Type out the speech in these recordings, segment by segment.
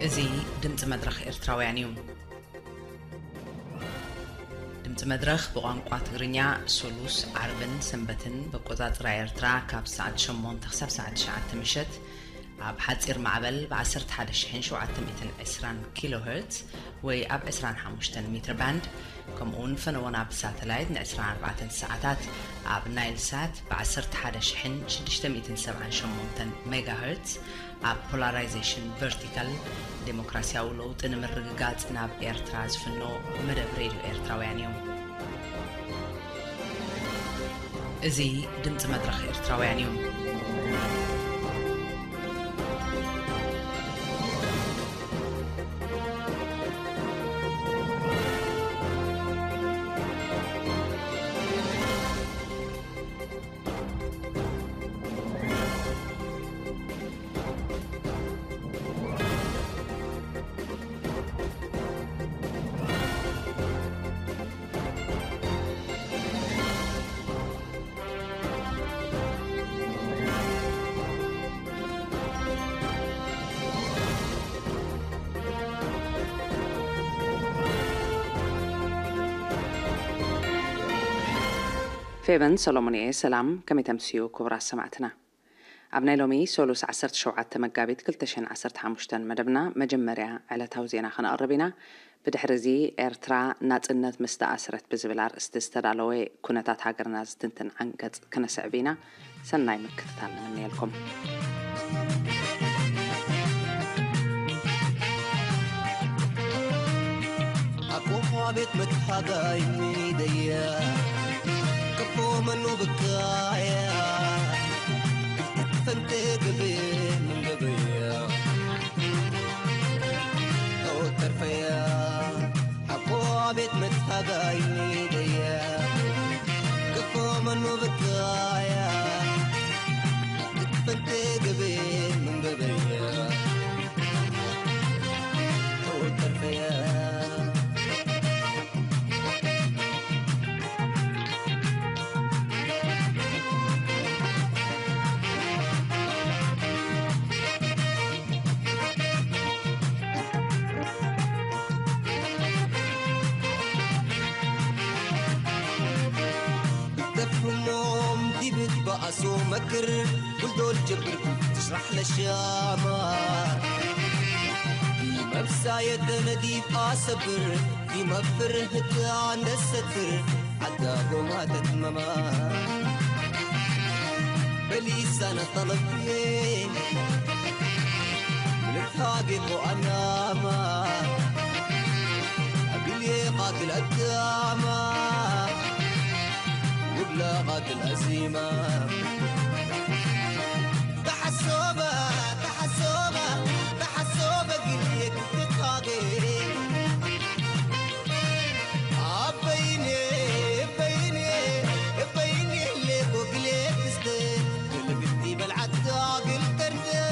እዚ ድምፂ መድረኽ ኤርትራውያን እዩ። ድምፂ መድረኽ ብቋንቋ ትግርኛ ሶሉስ፣ ዓርብን ሰንበትን ብኣቆፃፅራ ኤርትራ ካብ ሰዓት ሸሞንተ ክሳብ ሰዓት ትሽዓተ ምሸት ኣብ ሓፂር ማዕበል ብ ዓሰርተ ሓደ ሺሕን ሸውዓተ ሚእትን ዕስራን ኪሎ ሄርትዝ ወይ ኣብ ዕስራን ሓሙሽተን ሜትር ባንድ፣ ከምኡ እውን ፈነወና ብሳተላይት ን ዕስራን ኣርባዕተን ሰዓታት ኣብ ናይል ሳት ብ ዓሰርተ ሓደ ሺሕን ሽዱሽተ ሚእትን ሰብዓን ሸሞንተን ሜጋ ሄርትዝ ኣብ ፖላራይዜሽን ቨርቲካል ዴሞክራሲያዊ ለውጢ ንምርግጋጽ ናብ ኤርትራ ዝፍኖ መደብ ሬድዮ ኤርትራውያን እዩ። እዚ ድምጺ መድረኽ ኤርትራውያን እዩ። ፌቨን ሰሎሞን እየ። ሰላም፣ ከመይ ተምስዩ ክቡራት ሰማዕትና? ኣብ ናይ ሎሚ ሶሉስ ዓሰርተ ሸውዓተ መጋቢት ክልተ ሽሕን ዓሰርተ ሓሙሽተን መደብና መጀመርያ ዕለታዊ ዜና ክነቕርብ ኢና። ብድሕሪ እዚ ኤርትራ ናጽነት ምስ ተኣስረት ብዝብል ኣርእስቲ ዝተዳለወ ኩነታት ሃገርና ዝትንትን ዓንቀጽ ክነስዕብ ኢና። ሰናይ ምክትታል ንምነየልኩም። ኣቦ ቤት መትሓጋይ ሚደያ፣ ክፎ መኑ ብካያ፣ ፈንቴ ግቤ ምን ገበያ፣ ተርፈያ፣ ኣቦ ቤት መትሓጋይ ሚደያ፣ ክፎ መኑ ብካያ፣ ፈንቴ ግቤ ምን ገበያ፣ ተርፈያ። ተፍርሞም ዲብት በኣሶ መክር፣ ጉልዶል ጀብር ትሽራሕ ለሻማ። መብሳየት ነዲብ ኣሰብር፣ ይመፍር ህታ እንደሰትር፣ ዓዳ ጎማ ተትመማ። በሊሳነ ጠለብዬ፣ ልታጌ ቆኣናማ። أقلي قاتل الدامة، وبلا قاتل أزيمة. تحسوبة، تحسوبة، تحسوبة، قليك تتقاقي. أبيني، أبيني، أبيني اللي بقليك استي. قلبتي بالعدا قلت ارتاح.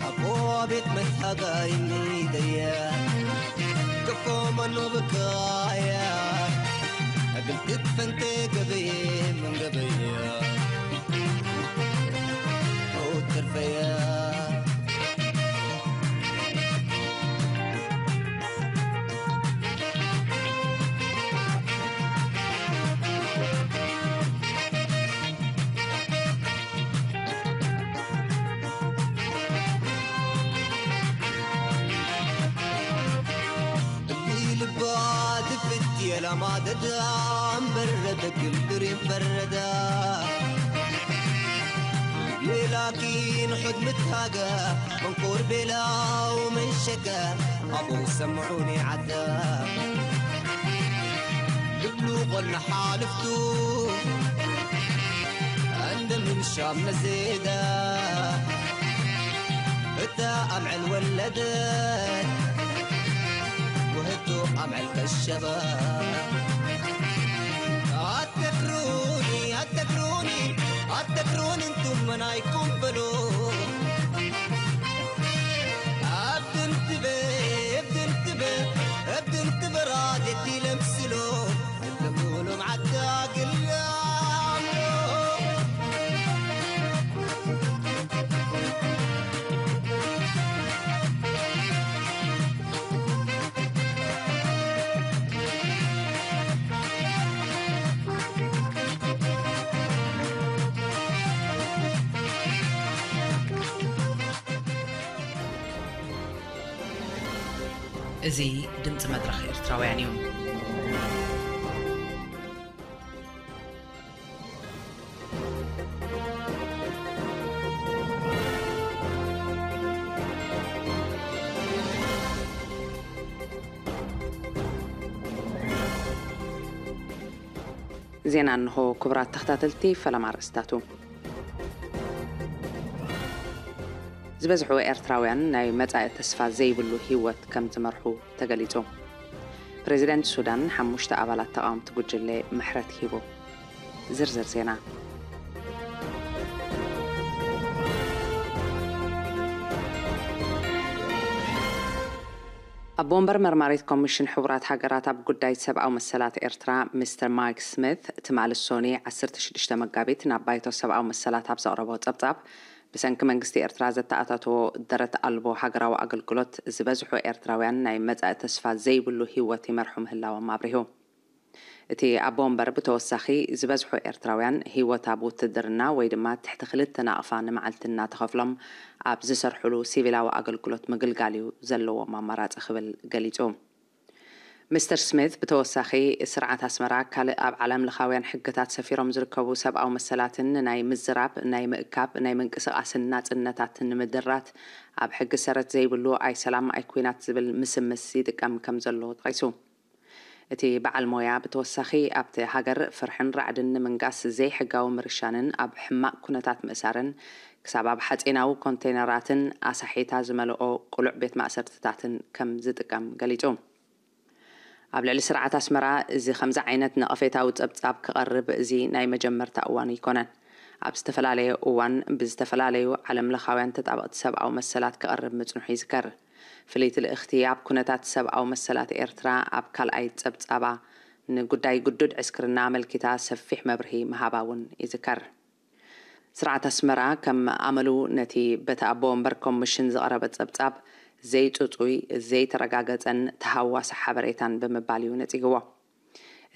ኣቦ ቤት መታጋይ ሚደያ ክፎ መኖ ብካያ እግል ክትፈንቴ ገበየ ምን ገበያ ሆት ተርፈያ። እሊ ልባ ትፍት የላ ማደዳ እምበረደ ግልግር ይንፈረዳ። ሌላኪን ሑድ ምትሃገ መንኮር ቤላው መንሸከ ኣቦ ሰምዑኒ ዓዳ። ልብሉ ቆልና ሓልፍቱ እንደ ምን ሻም ነዜዳ እታ ኣምዕል ወለደ ወህቱ ኣምዕል ከሸበ። ኣትክሩኒ ኣትክሩኒ ኣትክሩኒ እንቱም መናይኩም በሎ። እዚ ድምፂ መድረኽ ኤርትራውያን እዩ። ዜና እንሆ። ክቡራት ተኸታተልቲ፣ ፈለማ ኣርእስታቱ። ዝበዝሑ ኤርትራውያን ናይ መጻኢ ተስፋ ዘይብሉ ህይወት ከም ዝመርሑ ተገሊጹ። ፕሬዚደንት ሱዳን ሓሙሽተ ኣባላት ተቓወምቲ ጉጅለ ምሕረት ሂቡ። ዝርዝር ዜና። ኣቦ ወንበር መርማሪት ኮሚሽን ሕቡራት ሃገራት ኣብ ጉዳይ ሰብኣዊ መሰላት ኤርትራ ሚስተር ማይክ ስሚት ትማሊ ሶኒ ዓሰርተ ሽዱሽተ መጋቢት ናብ ባይቶ ሰብኣዊ መሰላት ኣብ ዘቕረቦ ጸብጻብ፣ ብሰንኪ መንግስቲ ኤርትራ ዘተኣታተዎ ደረት ኣልቦ ሃገራዊ ኣገልግሎት ዝበዝሑ ኤርትራውያን ናይ መጻኢ ተስፋ ዘይብሉ ህይወት ይመርሑ ምህላዎም ኣብሪሁ። እቲ ኣቦ ወንበር ብተወሳኺ ዝበዝሑ ኤርትራውያን ህይወት ኣብ ውትድርና ወይ ድማ ትሕቲ ክልተ ናቕፋ ንመዓልቲ እናተኸፍሎም ኣብ ዝሰርሕሉ ሲቪላዊ ኣገልግሎት ምግልጋል እዩ ዘለዎም ኣማራጺ ክብል ገሊጹ። ሚስተር ስሚት ብተወሳኺ ስርዓት ኣስመራ ካልእ ኣብ ዓለም ለኻውያን ሕግታት ሰፊሮም ዝርከቡ ሰብኣዊ መሰላትን ናይ ምዝራብ፣ ናይ ምእካብ፣ ናይ ምንቅስቓስን ናጽነታትን ንምድራት ኣብ ሕጊ ሰረት ዘይብሉ ኣይ ሰላም ኣይ ኩናት ዝብል ምስምስ ይጥቀም ከም ዘሎ ጠቒሱ። እቲ በዓል ሞያ ብተወሳኺ ኣብቲ ሃገር ፍርሕን ራዕድን ንምንጋስ ዘይሕጋዊ ምርሻንን ኣብ ሕማቕ ኩነታት ምእሳርን ክሳብ ኣብ ሓጺናዊ ኮንቴነራትን ኣሳሒታ ዝመልኦ ቅሉዕ ቤት ማእሰርትታትን ከም ዝጥቀም ገሊጹ። ኣብ ልዕሊ ስርዓት ኣስመራ እዚ ከምዚ ዓይነት ነቐፌታዊ ጸብጻብ ክቐርብ እዚ ናይ መጀመርታ እዋኑ ኣይኮነን። ኣብ ዝተፈላለየ እዋን ብዝተፈላለዩ ዓለም ለኻውያን ተጣበቕቲ ሰብኣዊ መሰላት ክቐርብ ምጽንሑ ይዝከር። ፍልይቲ ልእኽቲ ኣብ ኩነታት ሰብኣዊ መሰላት ኤርትራ ኣብ ካልኣይ ጸብጻባ ንጉዳይ ግዱድ ዕስክርና ኣመልኪታ ሰፊሕ መብርሂ ምሃባ እውን ይዝከር። ስርዓት ኣስመራ ከም ኣመሉ ነቲ በቲ ኣቦ ወንበር ኮሚሽን ዝቐረበ ጸብጻብ ዘይጽጹይ፣ ዘይተረጋገጸን ተሃዋሲ ሓበሬታን ብምባል እዩ ነጺግዎ።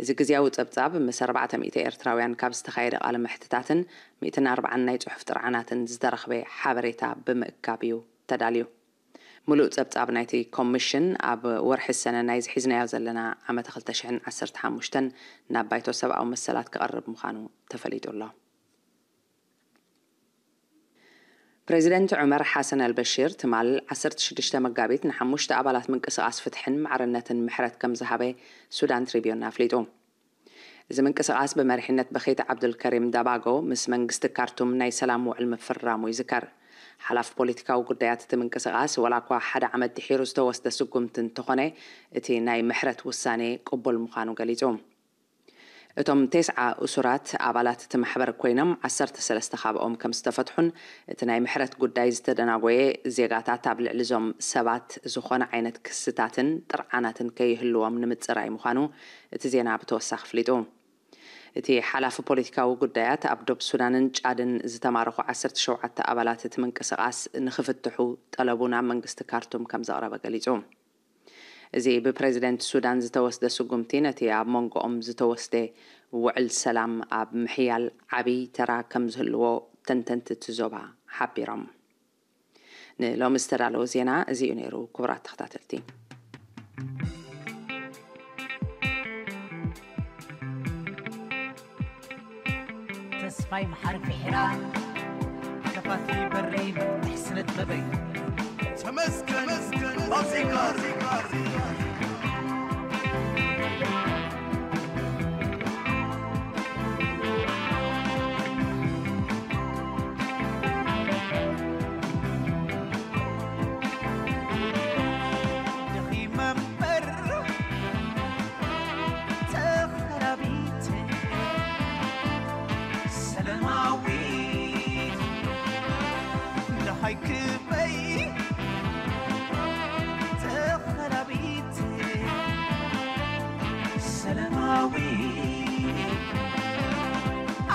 እዚ ግዝያዊ ጸብጻብ ምስ ኣርባዕተ ሚእቲ ኤርትራውያን ካብ ዝተኻየደ ቃለ መሕትታትን ሚእትን ኣርባዓን ናይ ጽሑፍ ጥርዓናትን ዝተረኽበ ሓበሬታ ብምእካብ እዩ ተዳልዩ። ምሉእ ጸብጻብ ናይቲ ኮሚሽን ኣብ ወርሒ ሰነ ናይዚ ሒዝናዮ ዘለና ዓመተ ክልተ ሽሕን ዓሰርተ ሓሙሽተን ናብ ባይቶ ሰብኣዊ መሰላት ክቐርብ ምዃኑ ተፈሊጡ ኣሎ። ፕሬዚደንት ዑመር ሓሰን ኣልበሺር ትማል ዓሰርተ ሽዱሽተ መጋቢት ንሓሙሽተ ኣባላት ምንቅስቓስ ፍትሕን ማዕርነትን ምሕረት ከም ዝሃበ ሱዳን ትሪቢዩን ኣፍሊጡ። እዚ ምንቅስቓስ ብመሪሕነት በኸይቲ ዓብዱልከሪም ዳባጎ ምስ መንግስቲ ካርቱም ናይ ሰላም ውዕል ምፍርራሙ ይዝከር። ሓላፊ ፖለቲካዊ ጉዳያት እቲ ምንቅስቓስ፣ ወላ እኳ ሓደ ዓመት ድሒሩ ዝተወስደ ስጉምቲ እንተኾነ፣ እቲ ናይ ምሕረት ውሳኔ ቅቡል ምዃኑ ገሊጹ። እቶም ቴስዓ እሱራት ኣባላት እቲ ማሕበር ኮይኖም፣ ዓሰርተ ሰለስተ ካብኦም ከም ዝተፈትሑን እቲ ናይ ምሕረት ጉዳይ ዝተደናጎየ ዜጋታት ኣብ ልዕሊ እዞም ሰባት ዝኾነ ዓይነት ክስታትን ጥርዓናትን ከይህልዎም ንምጽራይ ምዃኑ እቲ ዜና ብተወሳኺ ኣፍሊጡ። እቲ ሓላፊ ፖለቲካዊ ጉዳያት፣ ኣብ ዶብ ሱዳንን ጫድን ዝተማረኹ ዓሰርተ ሸውዓተ ኣባላት እቲ ምንቅስቓስ ንኽፍትሑ ጠለቡ ናብ መንግስቲ ካርቱም ከም ዘቕረበ ገሊጹ። እዚ ብፕሬዚደንት ሱዳን ዝተወስደ ስጉምቲ፣ ነቲ ኣብ መንጎኦም ዝተወስደ ውዕል ሰላም ኣብ ምሕያል ዓብዪ ተራ ከም ዝህልዎ ተንተንቲ እቲ ዞባ ሓቢሮም። ንሎሚ ዝተዳለወ ዜና እዚ እዩ ነይሩ። ክቡራት ተኸታተልቲ፣ ተስፋይ መሓሪ ፊሕራ፣ ከፋቲ በሪ፣ ሕስነት በበይ። ተመስገን ፋሲካ። ደኺመ እምበር ተኸራቢተ ሰላማዊት፣ ደሃይ ክበይ ተኸራቢተ ሰላማዊት፣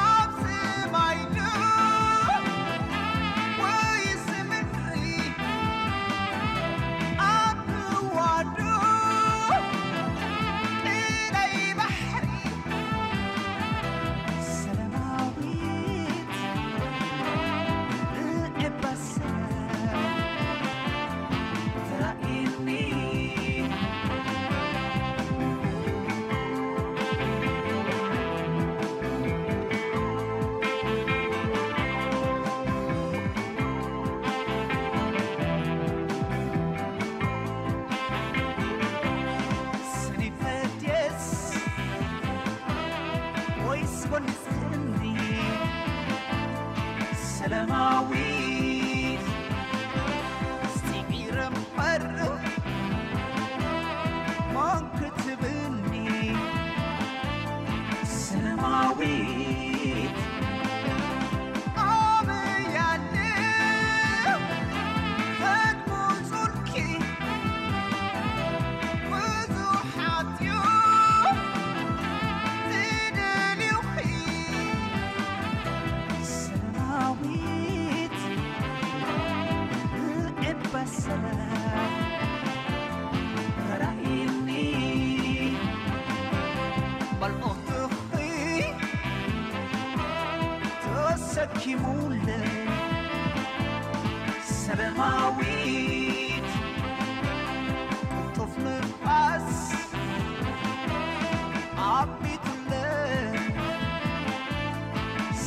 ኣብ ሰማይ ዶ ወይስ ምድሪ፣ ኣብ ህዋ ዶ ጥራይ ባሕሪ፣ ሰላማዊት ብዕባ ሰላም ተራእየኒ። ፖሊስኒ ሰላማዊት ስዒረ እምበር ማን ክትብኒ ሰላማዊት ኣበያለ ፈድሙ ጹልኪ ብዙሓት እዮም ዝደልዩኺ ሰላማዊት እባ ሰላም ራእይኒ ባልኦትኺ ተሰኪሙለይ ሰላማዊት ቅልጡፍ ንፋስ ኣቢቱለይ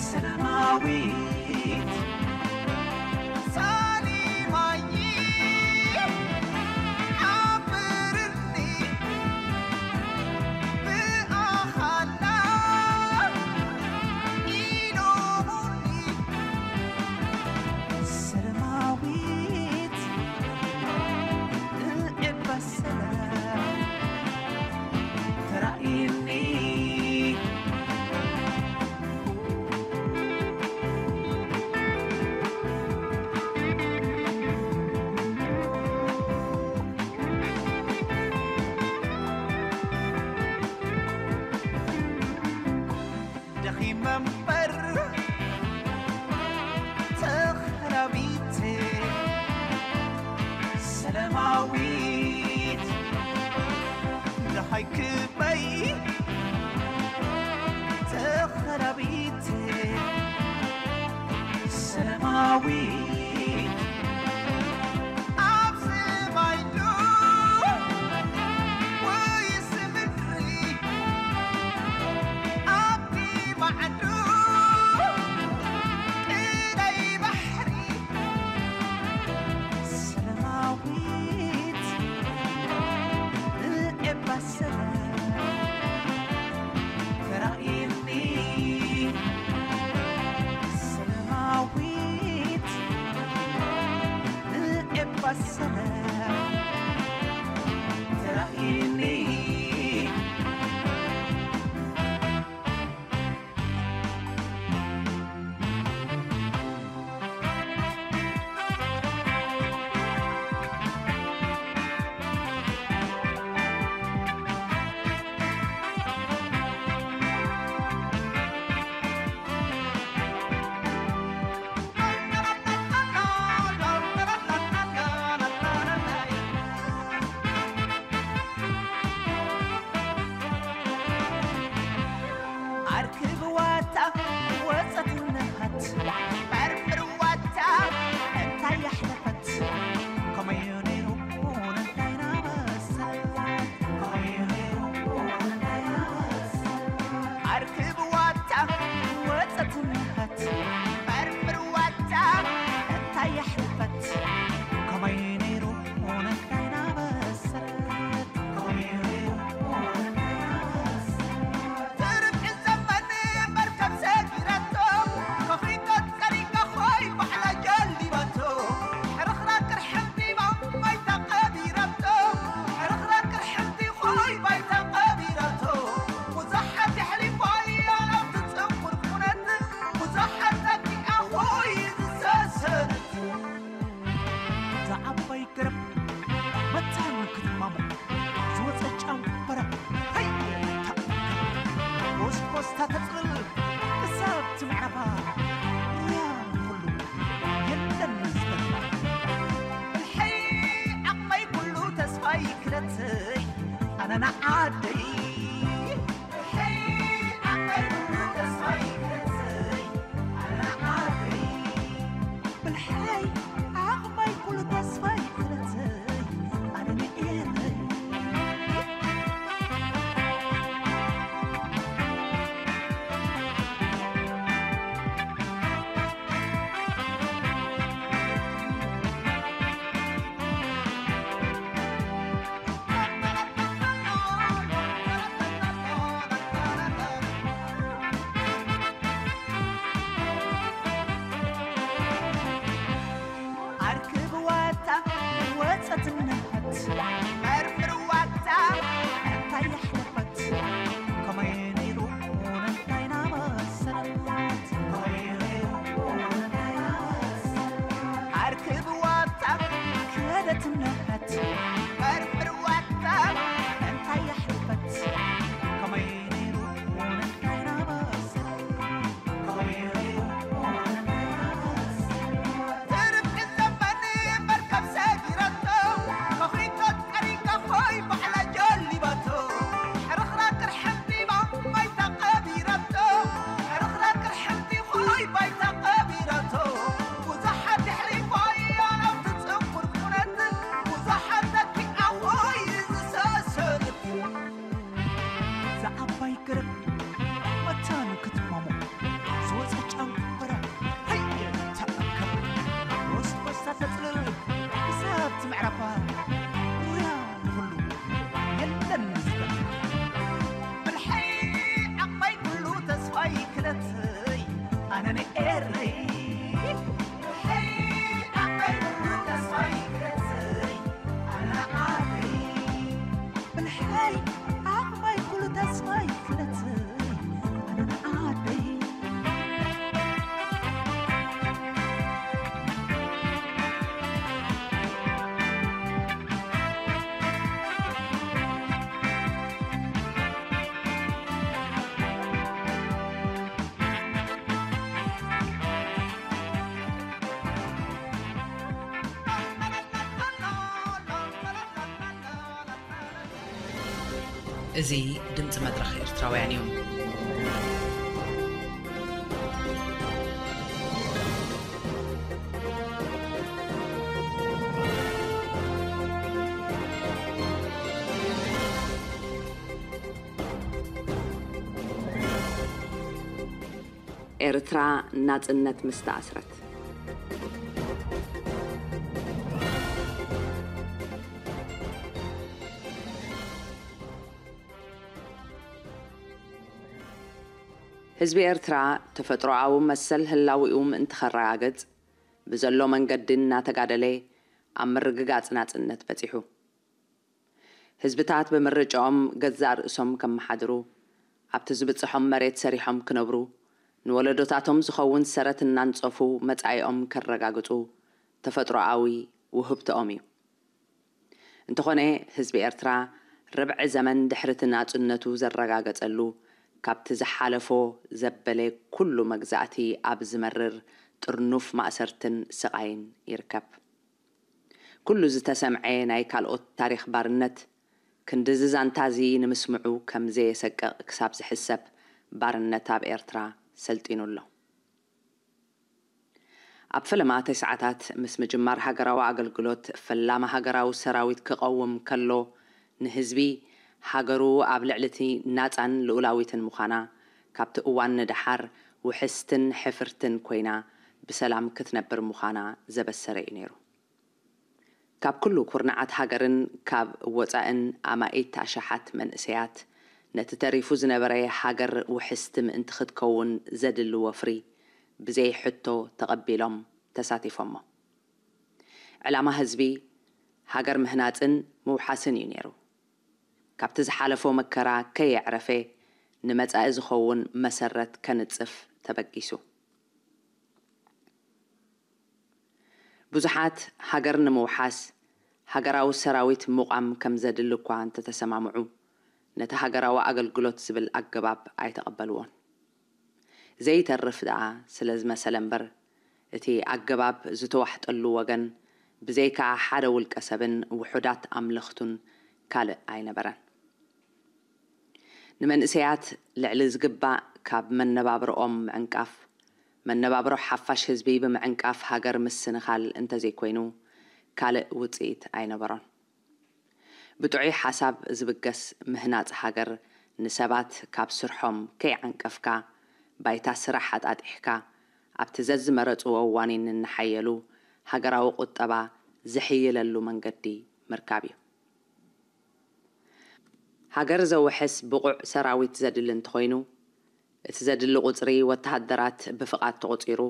ሰላማዊት ሳሊማይ ሓብርኒ ብኣኻና ኢሎሙኒ ሰላማዊት እባ ሰላም ተራእይኒ ደኺመ እምበር ተኸራቢተ ሰላማዊት ደሃይ ክበይ ተኸራቢተ ሰላማዊት ኣብ ሰማይ ዶ ወይስ ምድሪ ኣብቲ ማዕዶ ቅዳይ ባሕሪ ሰላማዊት እባ ሰላም ተራእይኒ ሰላማዊት እባ ሰላም ተራእይኒ ኣርክብዋታ ወጸት ነሃት በርብርዋታ እንታይ ያሕለፈት ከመዩ ነይሩ እንታይ ናበሰ ከመዩ ነይሩ እንታይ ናበሰ ኣርክብዋታ ወጸት ነሃት በርብርዋታ እንታይ ያሕለፈት ከመዩ ነይሩ እንታይ ናበሰ ተስፋይ ፍለተይ ኣነ ዓደይ። እዚ ድምጺ መድረኽ ኤርትራውያን እዩ። ኤርትራ ናጽነት ምስ ተኣስረት። ህዝቢ ኤርትራ ተፈጥሮኣዊ መሰል ህላዊኡ ምእንቲ ከረጋግጽ፣ ብዘሎ መንገዲ እናተጋደለ ኣብ ምርግጋጽ ናጽነት በጺሑ። ህዝብታት ብምርጫኦም ገዛእ ርእሶም ከመሓድሩ፣ ኣብቲ ዝብጽሖም መሬት ሰሪሖም ክነብሩ፣ ንወለዶታቶም ዝኸውን ሰረት እናንጸፉ መጻኢኦም ከረጋግጹ ተፈጥሮኣዊ ውህብቶኦም እዩ። እንተኾነ፣ ህዝቢ ኤርትራ ርብዒ ዘመን ድሕሪ እቲ ናጽነቱ ዘረጋገጸሉ፣ ካብቲ ዝሓለፎ ዘበለ ኩሉ መግዛእቲ ኣብ ዝመርር ጥርኑፍ ማእሰርትን ስቓይን ይርከብ። ኩሉ ዝተሰምዐ ናይ ካልኦት ታሪኽ ባርነት፣ ክንድዚ ዛንታዚ ንምስምዑ ከም ዘየሰቅቕ ክሳብ ዝሕሰብ ባርነት ኣብ ኤርትራ ሰልጢኑ ኣሎ። ኣብ ፈለማ ተስዓታት ምስ ምጅማር ሃገራዊ ኣገልግሎት፣ ፈላሚ ሃገራዊ ሰራዊት ክቐውም ከሎ፣ ንህዝቢ ሃገሩ ኣብ ልዕሊ እቲ ናጻን ልኡላዊትን ምዃና፣ ካብቲ እዋን ንደሓር ውሕስትን ሕፍርትን ኮይና ብሰላም ክትነብር ምዃና ዘበሰረ እዩ ነይሩ። ካብ ኩሉ ኩርናዓት ሃገርን ካብ ወጻእን ኣማኢት ኣሽሓት መንእሰያት፣ ነቲ ተሪፉ ዝነበረ ሃገር ውሕስቲ ምእንቲ ክትከውን ዘድሊ ወፍሪ ብዘይ ሕቶ ተቐቢሎም ተሳቲፎሞ። ዕላማ ህዝቢ ሃገር ምህናጽን ምውሓስን እዩ ነይሩ። ካብቲ ዝሓለፎ መከራ ከየዕረፈ ንመጻኢ ዝኸውን መሰረት ከንጽፍ ተበጊሱ። ብዙሓት ሃገር ንምውሓስ ሃገራዊ ሰራዊት ምቋም ከም ዘድሊ እኳ እንተተሰማምዑ፣ ነቲ ሃገራዊ ኣገልግሎት ዝብል ኣገባብ ኣይተቐበልዎን። ዘይተርፍ ደኣ ስለ ዝመሰለ እምበር፣ እቲ ኣገባብ ዝተዋሕጠሉ ወገን ብዘይካ ሓደ ውልቀ ሰብን ውሑዳት ኣምለኽቱን ካልእ ኣይነበረን። ንመንእሰያት ልዕሊ ዝግባእ ካብ መነባብሮኦም ምዕንቃፍ፣ መነባብሮ ሓፋሽ ህዝቢ ብምዕንቃፍ ሃገር ምስንኻል እንተዘይኮይኑ ካልእ ውጽኢት ኣይነበሮን። ብጥዑይ ሓሳብ ዝብገስ ምህናጽ ሃገር ንሰባት ካብ ስርሖም ከይዓንቀፍካ፣ ባይታ ስራሕ ኣጣጢሕካ፣ ኣብቲ ዘዝመረጽዎ ዋኒን እናሓየሉ ሃገራዊ ቁጠባ ዝሕይለሉ መንገዲ ምርካብ እዩ። ሃገር ዘውሕስ ብቑዕ ሰራዊት ዘድሊ እንተኾይኑ፣ እቲ ዘድሊ ቁጽሪ ወተሃደራት ብፍቓድ ተቖጺሩ፣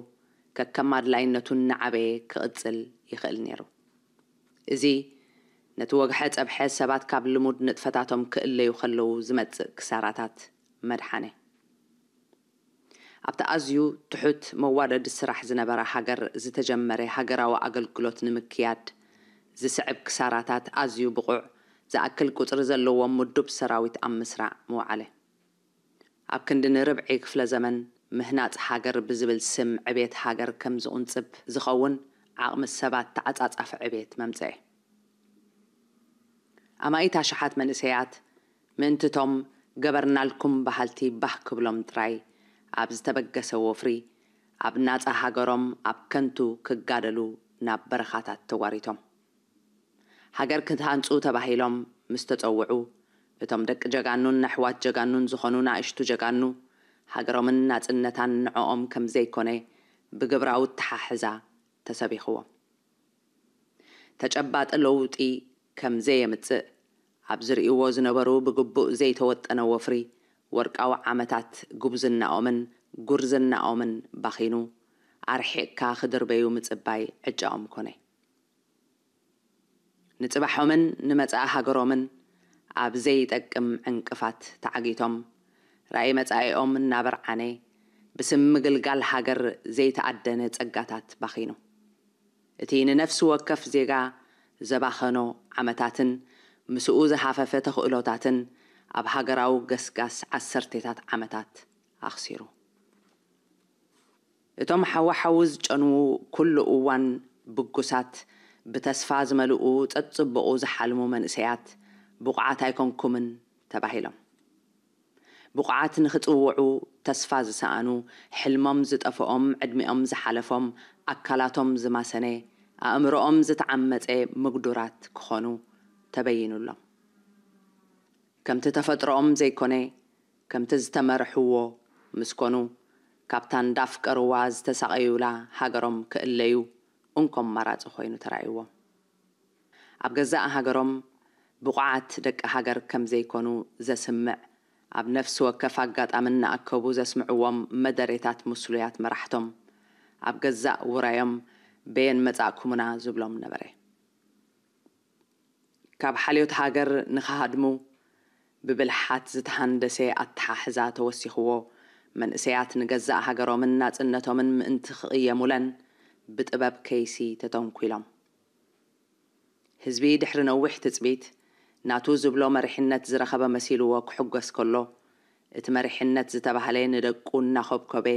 ከከም ኣድላይነቱ እናዓበየ ክቕጽል ይኽእል ነይሩ። እዚ ነቲ ወግሐ ጸብሐ ሰባት ካብ ልሙድ ንጥፈታቶም ክእለዩ ከለዉ ዝመጽእ ክሳራታት መድሓነ። ኣብቲ ኣዝዩ ትሑት መዋደዲ ስራሕ ዝነበራ ሃገር ዝተጀመረ ሃገራዊ ኣገልግሎት ንምክያድ ዝስዕብ ክሳራታት ኣዝዩ ብቑዕ ዝኣክል ቁጽሪ ዘለዎም ምዱብ ሰራዊት ኣብ ምስራዕ ምውዓለ። ኣብ ክንዲ ንርብዒ ክፍለ ዘመን ምህናጽ ሃገር ብዝብል ስም ዕቤት ሃገር ከም ዝቑንጽብ ዝኸውን ዓቕሚ ሰባት ተዓጻጻፊ ዕቤት መምጽኤ። ኣማኢት ኣሽሓት መንእሰያት ምእንቲ እቶም ገበርናልኩም በሃልቲ ባህ ክብሎም ጥራይ ኣብ ዝተበገሰ ወፍሪ፣ ኣብ ናጻ ሃገሮም ኣብ ከንቱ ክጋደሉ ናብ በረኻታት ተጓሪቶም። ሃገር ክትሃንጹ ተባሂሎም ምስ ተጸውዑ፣ እቶም ደቂ ጀጋኑን ነሕዋት ጀጋኑን ዝኾኑ ናእሽቱ ጀጋኑ፣ ሃገሮምን ናጽነታን ንዕኦም ከም ዘይኮነ ብግብራዊ ኣተሓሕዛ ተሰቢኽዎም። ተጨባጢ ለውጢ ከም ዘየምጽእ ኣብ ዝርእይዎ ዝነበሩ ብግቡእ ዘይተወጠነ ወፍሪ፣ ወርቃዊ ዓመታት ጉብዝናኦምን ጉርዝናኦምን ባኺኑ፣ ኣርሒቕካ ክድርበዩ ምጽባይ ዕጫኦም ኮነ። ንጽባሖምን ንመጻኢ ሃገሮምን ኣብ ዘይጠቅም ዕንቅፋት ተዓጊቶም፣ ራእይ መጻኢኦም እናበርዓነ፣ ብስም ምግልጋል ሃገር ዘይተኣደነ ጸጋታት ባኺኑ። እቲ ንነፍሲ ወከፍ ዜጋ ዘባኸኖ ዓመታትን ምስኡ ዝሃፈፈ ተኽእሎታትን ኣብ ሃገራዊ ገስጋስ ዓሰርቴታት ዓመታት ኣኽሲሩ። እቶም ሓዊ ሓዊ ዝጨንዉ ኩሉ እዋን ብጉሳት፣ ብተስፋ ዝመልኡ ጸጽብቑ ዝሓልሙ መንእሰያት ብቑዓት ኣይኮንኩምን ተባሂሎም። ብቑዓት ንኽጽውዑ ተስፋ ዝሰኣኑ፣ ሕልሞም ዝጠፍኦም፣ ዕድሚኦም ዝሓለፎም፣ ኣካላቶም ዝማሰነ፣ ኣእምሮኦም ዝተዓመጸ ምጉዱራት ክኾኑ ተበይኑሎም። ከምቲ ተፈጥሮኦም ዘይኮነ፣ ከምቲ ዝተመርሕዎ ምስ ኮኑ፣ ካብታ እንዳፍቀርዋ ዝተሳቐዩላ ሃገሮም ክእለዩ እንኮ ኣማራጺ ኮይኑ ተራእይዎም። ኣብ ገዛእ ሃገሮም ብቑዓት ደቂ ሃገር ከም ዘይኮኑ ዘስምዕ፣ ኣብ ነፍሲ ወከፍ ኣጋጣሚ እናኣከቡ ዘስምዕዎም መደሬታት ምስሉያት መራሕቶም፣ ኣብ ገዛእ ውራዮም በየን መጻእኩምና ዝብሎም ነበረ። ካብ ሓልዮት ሃገር ንኽሃድሙ ብብልሓት ዝተሃንደሰ ኣተሓሕዛ ተወሲኽዎ፣ መንእሰያት ንገዛእ ሃገሮምን ናጽነቶምን ምእንቲ ክቕየሙለን ብጥበብ ከይሲ ተተንኲሎም። ህዝቢ ድሕሪ ነዊሕ ትጽቢት ናቱ ዝብሎ መሪሕነት ዝረኸበ መሲልዎ ክሕጎስ ከሎ፣ እቲ መሪሕነት ዝተባህለ ንደቁ እናኾብኮበ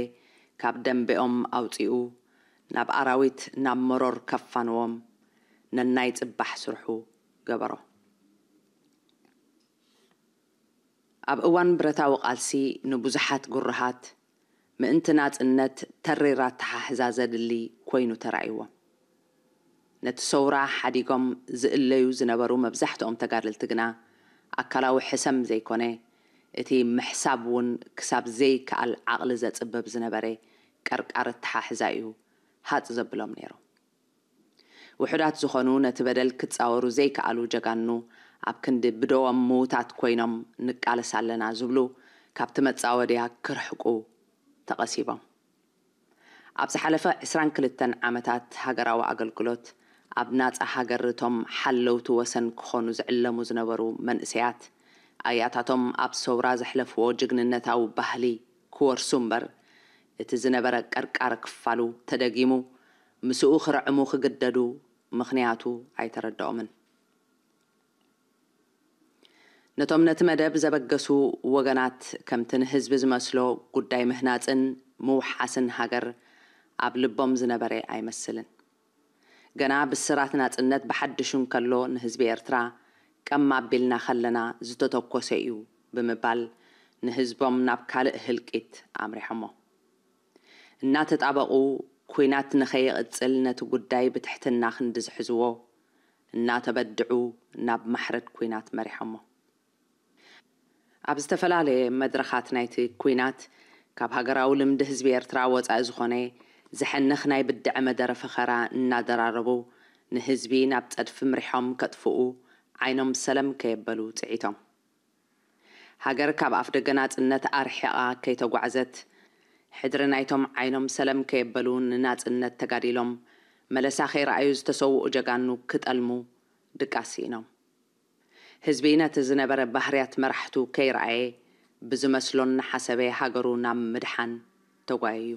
ካብ ደንበኦም ኣውጺኡ፣ ናብ ኣራዊት ናብ መሮር ከፋንዎም ነናይ ጽባሕ ስርሑ ገበሮ። ኣብ እዋን ብረታዊ ቃልሲ ንብዙሓት ግሩሃት ምእንቲ ናጽነት ተሪር ኣተሓሕዛ ዘድሊ ኮይኑ ተራእይዎም። ነቲ ሰውራ ሓዲጎም ዝእለዩ ዝነበሩ መብዛሕትኦም ተጋደልቲ ግና ኣካላዊ ሕሰም ዘይኮነ፣ እቲ ምሕሳብ እውን ክሳብ ዘይከኣል ዓቕሊ ዘጽብብ ዝነበረ ቀርቃር ኣተሓሕዛ እዩ ሃጽ ዘብሎም ነይሩ። ውሑዳት ዝኾኑ ነቲ በደል ክጻወሩ ዘይከኣሉ ጀጋኑ ኣብ ክንዲ ብደዎም ምዉታት ኮይኖም ንቃለስ ኣለና ዝብሉ ካብቲ መጻወድያ ክርሕቁ ተቐሲቦም። ኣብ ዝሓለፈ ዕስራን ክልተን ዓመታት ሃገራዊ ኣገልግሎት ኣብ ናጻ ሃገር እቶም ሓለውቲ ወሰን ክኾኑ ዝዕለሙ ዝነበሩ መንእሰያት ኣያታቶም ኣብ ሰውራ ዘሕለፍዎ ጅግንነታዊ ባህሊ ክወርሱ እምበር እቲ ዝነበረ ቀርቃር ክፋሉ ተደጊሙ ምስኡ ክርዕሙ ክግደዱ ምኽንያቱ ኣይተረድኦምን። ነቶም ነቲ መደብ ዘበገሱ ወገናት ከምቲ ንህዝቢ ዝመስሎ ጉዳይ ምህናጽን ምውሓስን ሃገር ኣብ ልቦም ዝነበረ ኣይመስልን። ገና ብስራት ናጽነት ብሓድሹ እንከሎ ንህዝቢ ኤርትራ ቀም ኣቢልና ከለና ዝተተኮሰ እዩ ብምባል ንህዝቦም ናብ ካልእ ህልቂት ኣምሪሖሞ። እናተጣበቑ ኲናት ንኸይቕጽል ነቲ ጉዳይ ብትሕትና ክንዲ ዝሕዝዎ እናተበድዑ ናብ ማሕረድ ኲናት መሪሖሞ። ኣብ ዝተፈላለየ መድረኻት ናይቲ ኲናት ካብ ሃገራዊ ልምዲ ህዝቢ ኤርትራ ወጻኢ ዝኾነ ዘሐንኽ ናይ ብድዐ መደረ ፈኸራ እናደራረቡ ንህዝቢ ናብ ጸድፊ ምሪሖም ከጥፍኡ ዓይኖም ሰለም ከየበሉ ጽዒቶም። ሃገር ካብ ኣፍደገ ናጽነት ኣርሒቓ ከይተጓዕዘት፣ ሕድሪ ናይቶም ዓይኖም ሰለም ከየበሉ ንናጽነት ተጋዲሎም መለሳ ከይረኣዩ ዝተሰውኡ ጀጋኑ ክጠልሙ ድቃስ ስኢኖም። ህዝቢ ነቲ ዝነበረ ባህርያት መራሕቱ ከይረኣየ ብዝመስሎ እናሓሰበ ሃገሩ ናብ ምድሓን ተጓየዩ።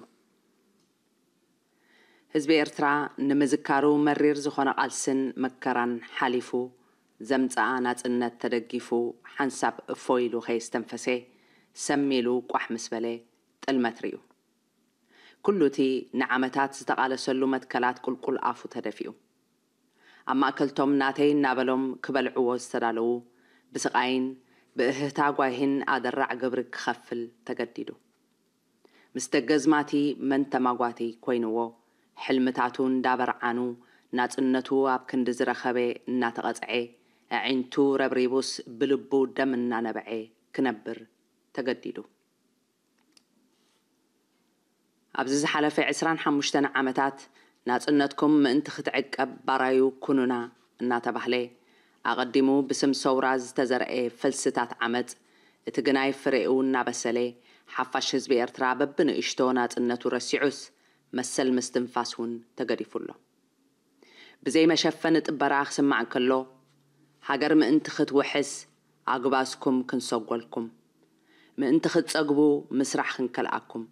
ህዝቢ ኤርትራ ንምዝካሩ መሪር ዝኾነ ቃልስን መከራን ሓሊፉ ዘምጽኣ ናጽነት ተደጊፉ ሓንሳብ እፎ ኢሉ ከየስተንፈሰ ሰም ኢሉ ቋሕ ምስ በለ ጥልመት ርእዩ። ኩሉ እቲ ንዓመታት ዝተቓለሰሉ መትከላት ቁልቁል ኣፉ ተደፊኡ። ኣብ ማእከልቶም ናተይ እናበሎም ክበልዕዎ ዝተዳለዉ ብስቓይን ብእህህታ ጓሂን ኣደራዕ ግብሪ ክኸፍል ተገዲዱ። ምስ ደገዝማቲ መን ተማጓቲ ኮይንዎ፣ ሕልምታቱ እንዳበርዓኑ፣ ናጽነቱ ኣብ ክንዲ ዝረኸበ እናተቐጽዐ፣ ኣዒንቱ ረብሪቡስ ብልቡ ደም እናነበዐ ክነብር ተገዲዱ። ኣብዚ ዝሓለፈ ዕስራን ሓሙሽተን ዓመታት ናጽነትኩም ምእንቲ ክትዕቀብ ባራዩ ኩኑና እናተባህለ፣ ኣቐዲሙ ብስም ሰውራ ዝተዘርኤ ፈልስታት ዓመጽ፣ እቲ ግናይ ፍሬኡ እናበሰለ፣ ሓፋሽ ህዝቢ ኤርትራ በብንእሽቶ ናጽነቱ ረሲዑስ፣ መሰል ምስትንፋስ እውን ተገዲፉ ኣሎ። ብዘይ መሸፈኒ ጥበራ ክስማዕ ከሎ፣ ሃገር ምእንቲ ክትውሕስ፣ ኣግባዝኩም ክንሰጎልኩም፣ ምእንቲ ክትጸግቡ ምስራሕ ክንከልኣኩም፣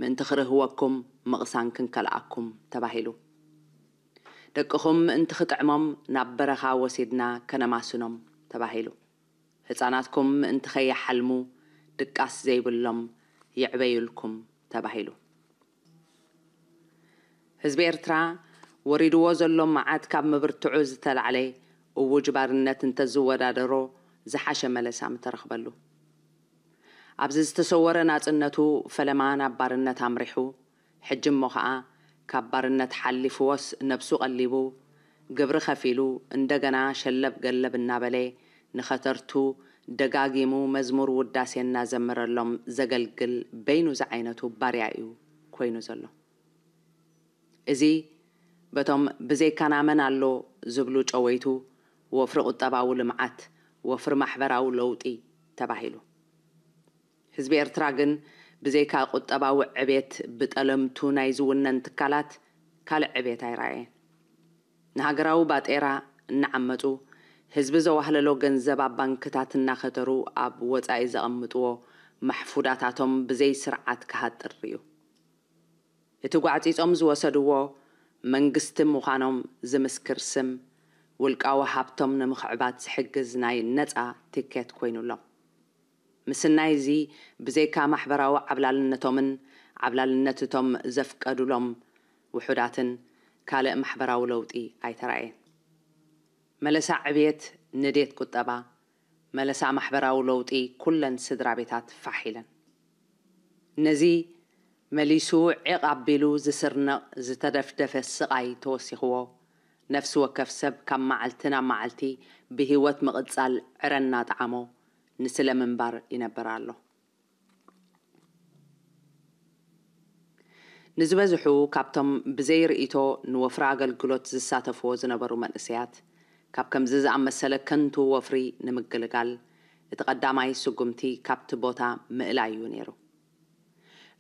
ምእንቲ ክርህወኩም ምቕሳን ክንከልኣኩም ተባሂሉ። ደቅኹም ምእንቲ ክጥዕሞም ናብ በረኻ ወሲድና ከነማስኖም ተባሂሉ። ህጻናትኩም ምእንቲ ከይሓልሙ ድቃስ ዘይብሎም ይዕበዩልኩም ተባሂሉ። ህዝቢ ኤርትራ ወሪድዎ ዘሎ መዓት ካብ ምብርትዑ ዝተላዕለ እውጅ ባርነት እንተዝወዳደሮ ዝሓሸ መለሳ ምተረኽበሉ። ኣብዚ ዝተሰወረ ናጽነቱ ፈለማ ናብ ባርነት ኣምሪሑ፣ ሕጂ እሞ ኸኣ ካብ ባርነት ሓሊፍዎስ ነብሱ ቀሊቡ፣ ግብሪ ከፊሉ፣ እንደገና ሸለብ ገለብ እናበለ ንኸተርቱ ደጋጊሙ መዝሙር ውዳሴ እናዘመረሎም ዘገልግል በይኑ ዝዓይነቱ ባርያ እዩ ኮይኑ ዘሎ። እዚ በቶም ብዘይካና መን ኣሎ ዝብሉ ጨወይቱ ወፍሪ ቁጠባዊ ልምዓት፣ ወፍሪ ማሕበራዊ ለውጢ ተባሂሉ። ህዝቢ ኤርትራ ግን ብዘይካ ቁጠባዊ ዕቤት ብጠለምቱ ናይ ዝውነን ትካላት ካልእ ዕቤት ኣይረኣየን። ንሃገራዊ ባጤራ እናዓመጹ፣ ህዝቢ ዘዋህለሎ ገንዘብ ኣብ ባንክታት እናኸተሩ ኣብ ወጻኢ ዘቐምጥዎ ማሕፉዳታቶም ብዘይ ስርዓት ክሃጥር እዩ። እቲ ጓዕጺጾም ዝወሰድዎ መንግስቲ ምዃኖም ዝምስክር ስም፣ ውልቃዊ ሃብቶም ንምኽዕባት ዝሕግዝ ናይ ነጻ ቲኬት ኮይኑሎም። ምስናይ እዚ ብዘይካ ማሕበራዊ ዓብላልነቶምን ዓብላልነት እቶም ዘፍቀዱሎም ውሑዳትን ካልእ ማሕበራዊ ለውጢ ኣይተራእየን። መለሳ ዕብየት ንዴት ቁጠባ፣ መለሳ ማሕበራዊ ለውጢ ኩለን ስድራ ቤታት ፋሕ ኢለን። ነዚ መሊሱ ዒቕ ኣቢሉ ዝስርነቕ ዝተደፍደፈ ስቓይ ተወሲኽዎ፣ ነፍሲ ወከፍ ሰብ ካብ መዓልቲ ናብ መዓልቲ ብህይወት ምቕጻል ዕረ እናጠዓሞ ንስለ ምንባር ይነብር ኣሎ። ንዝበዝሑ ካብቶም ብዘይ ርእይቶ ንወፍሪ ኣገልግሎት ዝሳተፍዎ ዝነበሩ መንእሰያት፣ ካብ ከምዚ ዝኣመሰለ ከንቱ ወፍሪ ንምግልጋል፣ እቲ ቀዳማይ ስጉምቲ ካብቲ ቦታ ምእላይ እዩ ነይሩ።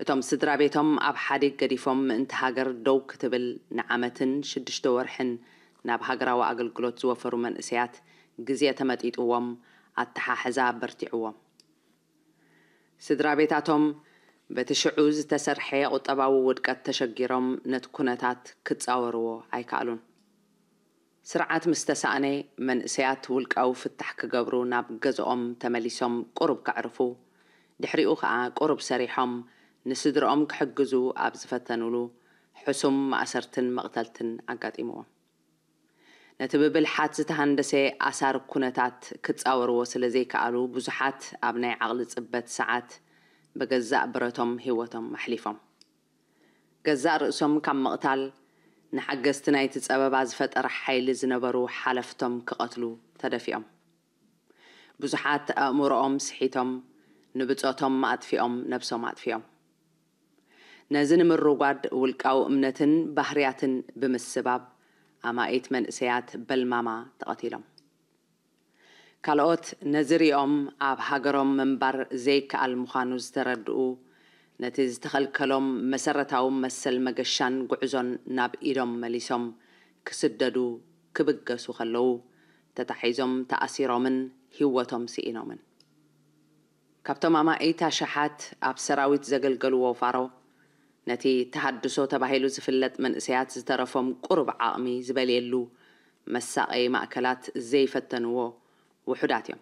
እቶም ስድራ ቤቶም ኣብ ሓዲግ ገዲፎም ምእንቲ ሃገር ደው ክትብል ንዓመትን ሽዱሽተ ወርሕን ናብ ሃገራዊ ኣገልግሎት ዝወፈሩ መንእሰያት፣ ግዜ ተመጢጥዎም፣ ኣተሓሕዛ በርቲዕዎም። ስድራ ቤታቶም በቲ ሽዑ ዝተሰርሐ ቁጠባዊ ውድቀት ተሸጊሮም ነቲ ኩነታት ክጻወርዎ ኣይከኣሉን። ስርዓት ምስ ተሳእነ፣ መንእሰያት ውልቃዊ ፍታሕ ክገብሩ ናብ ገዝኦም ተመሊሶም ቁሩብ ከዕርፉ፣ ድሕሪኡ ከኣ ቁሩብ ሰሪሖም ንስድርኦም ክሕግዙ ኣብ ዝፈተኑሉ፣ ሕሱም ማእሰርትን መቕተልትን ኣጋጢምዎም። ነቲ ብብልሓት ዝተሃንደሰ ኣሳር ኩነታት ክጻወርዎ ስለ ዘይከኣሉ፣ ብዙሓት ኣብ ናይ ዓቕሊ ጽበት ሰዓት ብገዛእ ብረቶም ህይወቶም ኣሕሊፎም። ገዛእ ርእሶም ካብ ምቕታል፣ ንሓገዝቲ ናይቲ ጸበባ ዝፈጠረ ሓይሊ ዝነበሩ ሓለፍቶም ክቐትሉ ተደፊኦም። ብዙሓት ኣእምሮኦም ስሒቶም፣ ንብጾቶም ኣጥፊኦም፣ ነብሶም ኣጥፊኦም። ነዚ ንምርጓድ ውልቃዊ እምነትን ባህርያትን ብምስባብ፣ ኣማኢት መንእሰያት በልማማ ተቐቲሎም። ካልኦት ነዚ ሪኦም ኣብ ሃገሮም ምንባር ዘይከኣል ምዃኑ ዝተረድኡ፣ ነቲ ዝተኸልከሎም መሰረታዊ መሰል መገሻን ጉዕዞን ናብ ኢዶም መሊሶም ክስደዱ ክብገሱ ከለዉ፣ ተታሒዞም ተኣሲሮምን ህይወቶም ስኢኖምን። ካብቶም ኣማኢት ኣሽሓት ኣብ ሰራዊት ዘገልገሉ ወፋሮ፣ ነቲ ተሃድሶ ተባሂሉ ዝፍለጥ መንእሰያት ዝተረፎም ቁሩብ ዓቕሚ ዝበልየሉ መሳቐዪ ማእከላት ዘይፈተንዎ ውሑዳት እዮም።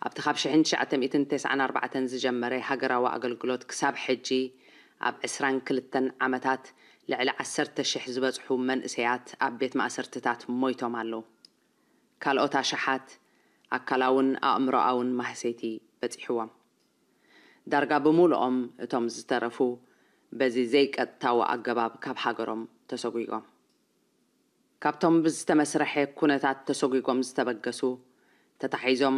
ኣብቲ ካብ ሽሕን ትሽዓተ ሚእትን ተስዓን ኣርባዕተን ዝጀመረ ሃገራዊ ኣገልግሎት ክሳብ ሕጂ ኣብ ዕስራን ክልተን ዓመታት ልዕሊ ዓሰርተ ሽሕ ዝበጽሑ መንእሰያት ኣብ ቤት ማእሰርትታት ሞይቶም ኣለዉ። ካልኦት ኣሽሓት ኣካላውን ኣእምሮኣውን ማህሰይቲ በጺሕዎም። ዳርጋ ብምሉኦም እቶም ዝተረፉ በዚ ዘይቀጥታዊ ኣገባብ ካብ ሃገሮም ተሰጒጎም። ካብቶም ብዝተመስርሐ ኩነታት ተሰጒጎም ዝተበገሱ፣ ተታሒዞም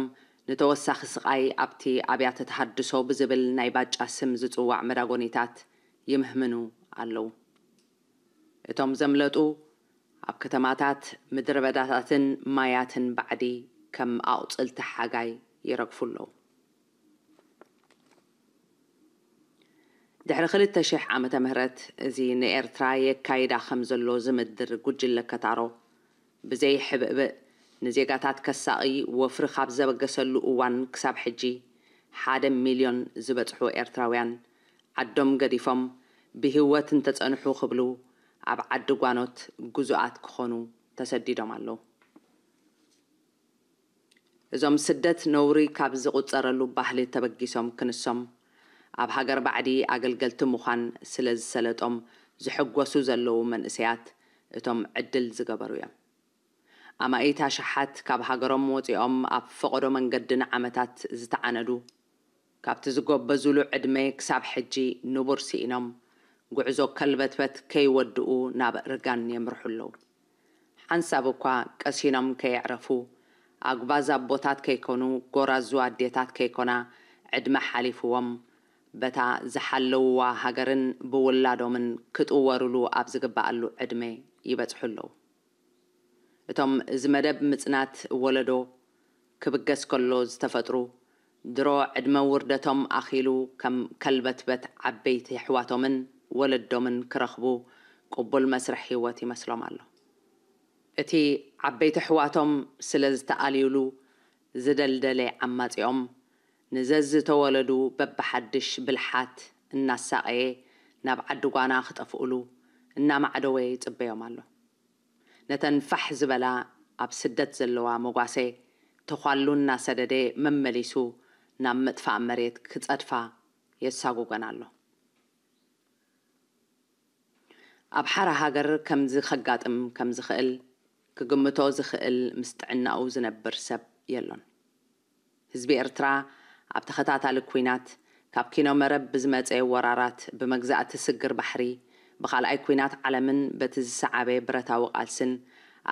ንተወሳኺ ስቓይ ኣብቲ ኣብያተ ተሃድሶ ብዝብል ናይ ባጫ ስም ዝጽዋዕ መዳጎኒታት ይምህምኑ ኣለዉ። እቶም ዘምለጡ ኣብ ከተማታት፣ ምድረ በዳታትን ማያትን ባዕዲ ከም ኣቑጽልቲ ሓጋይ ይረግፉ ኣለዉ። ድሕሪ ክልተ ሽሕ ዓመተ ምህረት እዚ ንኤርትራ የካይዳ ከም ዘሎ ዝምድር ጉጅለ ከታሮ ብዘይ ሕብእብእ ንዜጋታት ከሳቒ ወፍሪ ካብ ዘበገሰሉ እዋን ክሳብ ሕጂ ሓደ ሚልዮን ዝበጽሑ ኤርትራውያን ዓዶም ገዲፎም ብህይወት እንተጸንሑ ክብሉ ኣብ ዓዲ ጓኖት ግዙኣት ክኾኑ ተሰዲዶም ኣለዉ። እዞም ስደት ነውሪ ካብ ዝቑጸረሉ ባህሊ ተበጊሶም ክንሶም ኣብ ሃገር ባዕዲ ኣገልገልቲ ምዃን ስለ ዝሰለጦም ዝሕጎሱ ዘለዉ መንእሰያት እቶም ዕድል ዝገበሩ እዮም። ኣማኢት ኣሽሓት ካብ ሃገሮም ወጺኦም ኣብ ፈቐዶ መንገዲ ንዓመታት ዝተዓነዱ፣ ካብቲ ዝጎበዙሉ ዕድመ ክሳብ ሕጂ ንቡር ስኢኖም፣ ጉዕዞ ከልበትበት ከይወድኡ ናብ እርጋን የምርሑ ኣለዉ። ሓንሳብ እኳ ቀሲኖም ከየዕረፉ፣ ኣጉባዝ ኣቦታት ከይኮኑ፣ ጎራዙ ኣዴታት ከይኮና፣ ዕድመ ሓሊፍዎም፣ በታ ዝሓለውዋ ሃገርን ብውላዶምን ክጥወሩሉ ኣብ ዝግበኣሉ ዕድመ ይበጽሑ ኣለዉ። እቶም እዚ መደብ ምጽናት ወለዶ ክብገስ ከሎ ዝተፈጥሩ፣ ድሮ ዕድመ ውርደቶም ኣኺሉ ከም ከልበትበት ዓበይቲ ኣሕዋቶምን ወለዶምን ክረኽቡ ቅቡል መስርሕ ህይወት ይመስሎም ኣሎ። እቲ ዓበይቲ ኣሕዋቶም ስለ ዝተኣልዩሉ ዝደልደለ ዓማጺኦም፣ ንዘዝተወለዱ በብሓድሽ ብልሓት እናሳቐየ ናብ ዓዲ ጓና ክጠፍኡሉ እናማዕደወ ይጽበዮም ኣሎ። ነተን ፋሕ ዝበላ ኣብ ስደት ዘለዋ መጓሰ ተዃሉ እናሰደደ መመሊሱ ናብ ምጥፋእ መሬት ክጸድፋ የሳጉገን ኣሎ። ኣብ ሓራ ሃገር ከምዚ ከጋጥም ከም ዝኽእል ክግምቶ ዝኽእል ምስ ጥዕናኡ ዝነብር ሰብ የሎን። ህዝቢ ኤርትራ ኣብ ተኸታታሊ ኲናት፣ ካብ ኪኖ መረብ ብዝመጸ ወራራት፣ ብመግዛእቲ ስግር ባሕሪ፣ ብኻልኣይ ኲናት ዓለምን በቲ ዝሰዓበ ብረታዊ ቃልስን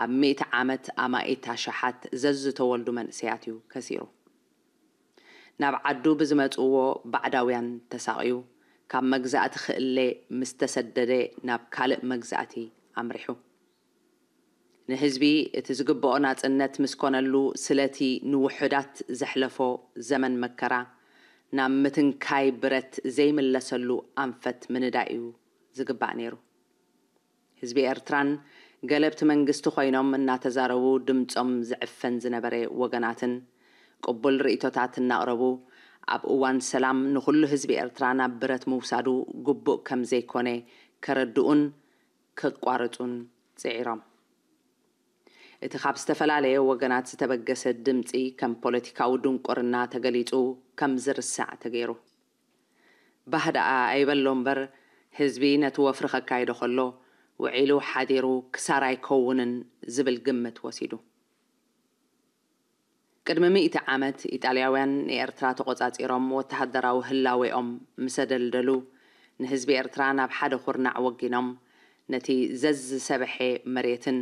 ኣብ ሚእቲ ዓመት ኣማኢት ኣሽሓት ዘዝተወልዱ መንእሰያት እዩ ከሲሩ። ናብ ዓዱ ብዝመጽእዎ ባዕዳውያን ተሳቕዩ፣ ካብ መግዛእቲ ክእለ ምስ ተሰደደ ናብ ካልእ መግዛእቲ ኣምሪሑ። ንህዝቢ እቲ ዝግብኦ ናጽነት ምስ ኮነሉ፣ ስለቲ ንውሑዳት ዘሕለፎ ዘመን መከራ፣ ናብ ምትንካይ ብረት ዘይምለሰሉ ኣንፈት ምንዳይ እዩ ዝግባእ ነይሩ። ህዝቢ ኤርትራን ገለብቲ መንግስቲ ኮይኖም እናተዛረቡ ድምጾም ዝዕፈን ዝነበረ ወገናትን ቅቡል ርእይቶታት እናቕረቡ፣ ኣብ እዋን ሰላም ንኹሉ ህዝቢ ኤርትራ ናብ ብረት ምውሳዱ ግቡእ ከም ዘይኮነ ከረድኡን ከቋርጹን ጽዒሮም። እቲ ካብ ዝተፈላለየ ወገናት ዝተበገሰ ድምጺ ከም ፖለቲካዊ ድንቁርና ተገሊጹ ከም ዝርሳዕ ተገይሩ። ባህ ደኣ ኣይበሎ እምበር፣ ህዝቢ ነቲ ወፍሪ ከካይዶ ከሎ፣ ውዒሉ ሓዲሩ ክሳራ ኣይከውንን ዝብል ግምት ወሲዱ። ቅድሚ ሚእቲ ዓመት፣ ኢጣልያውያን ንኤርትራ ተቖጻጺሮም ወተሃደራዊ ህላዌኦም ምስ ኣደልደሉ፣ ንህዝቢ ኤርትራ ናብ ሓደ ኩርናዕ ወጊኖም፣ ነቲ ዘዝሰብሐ መሬትን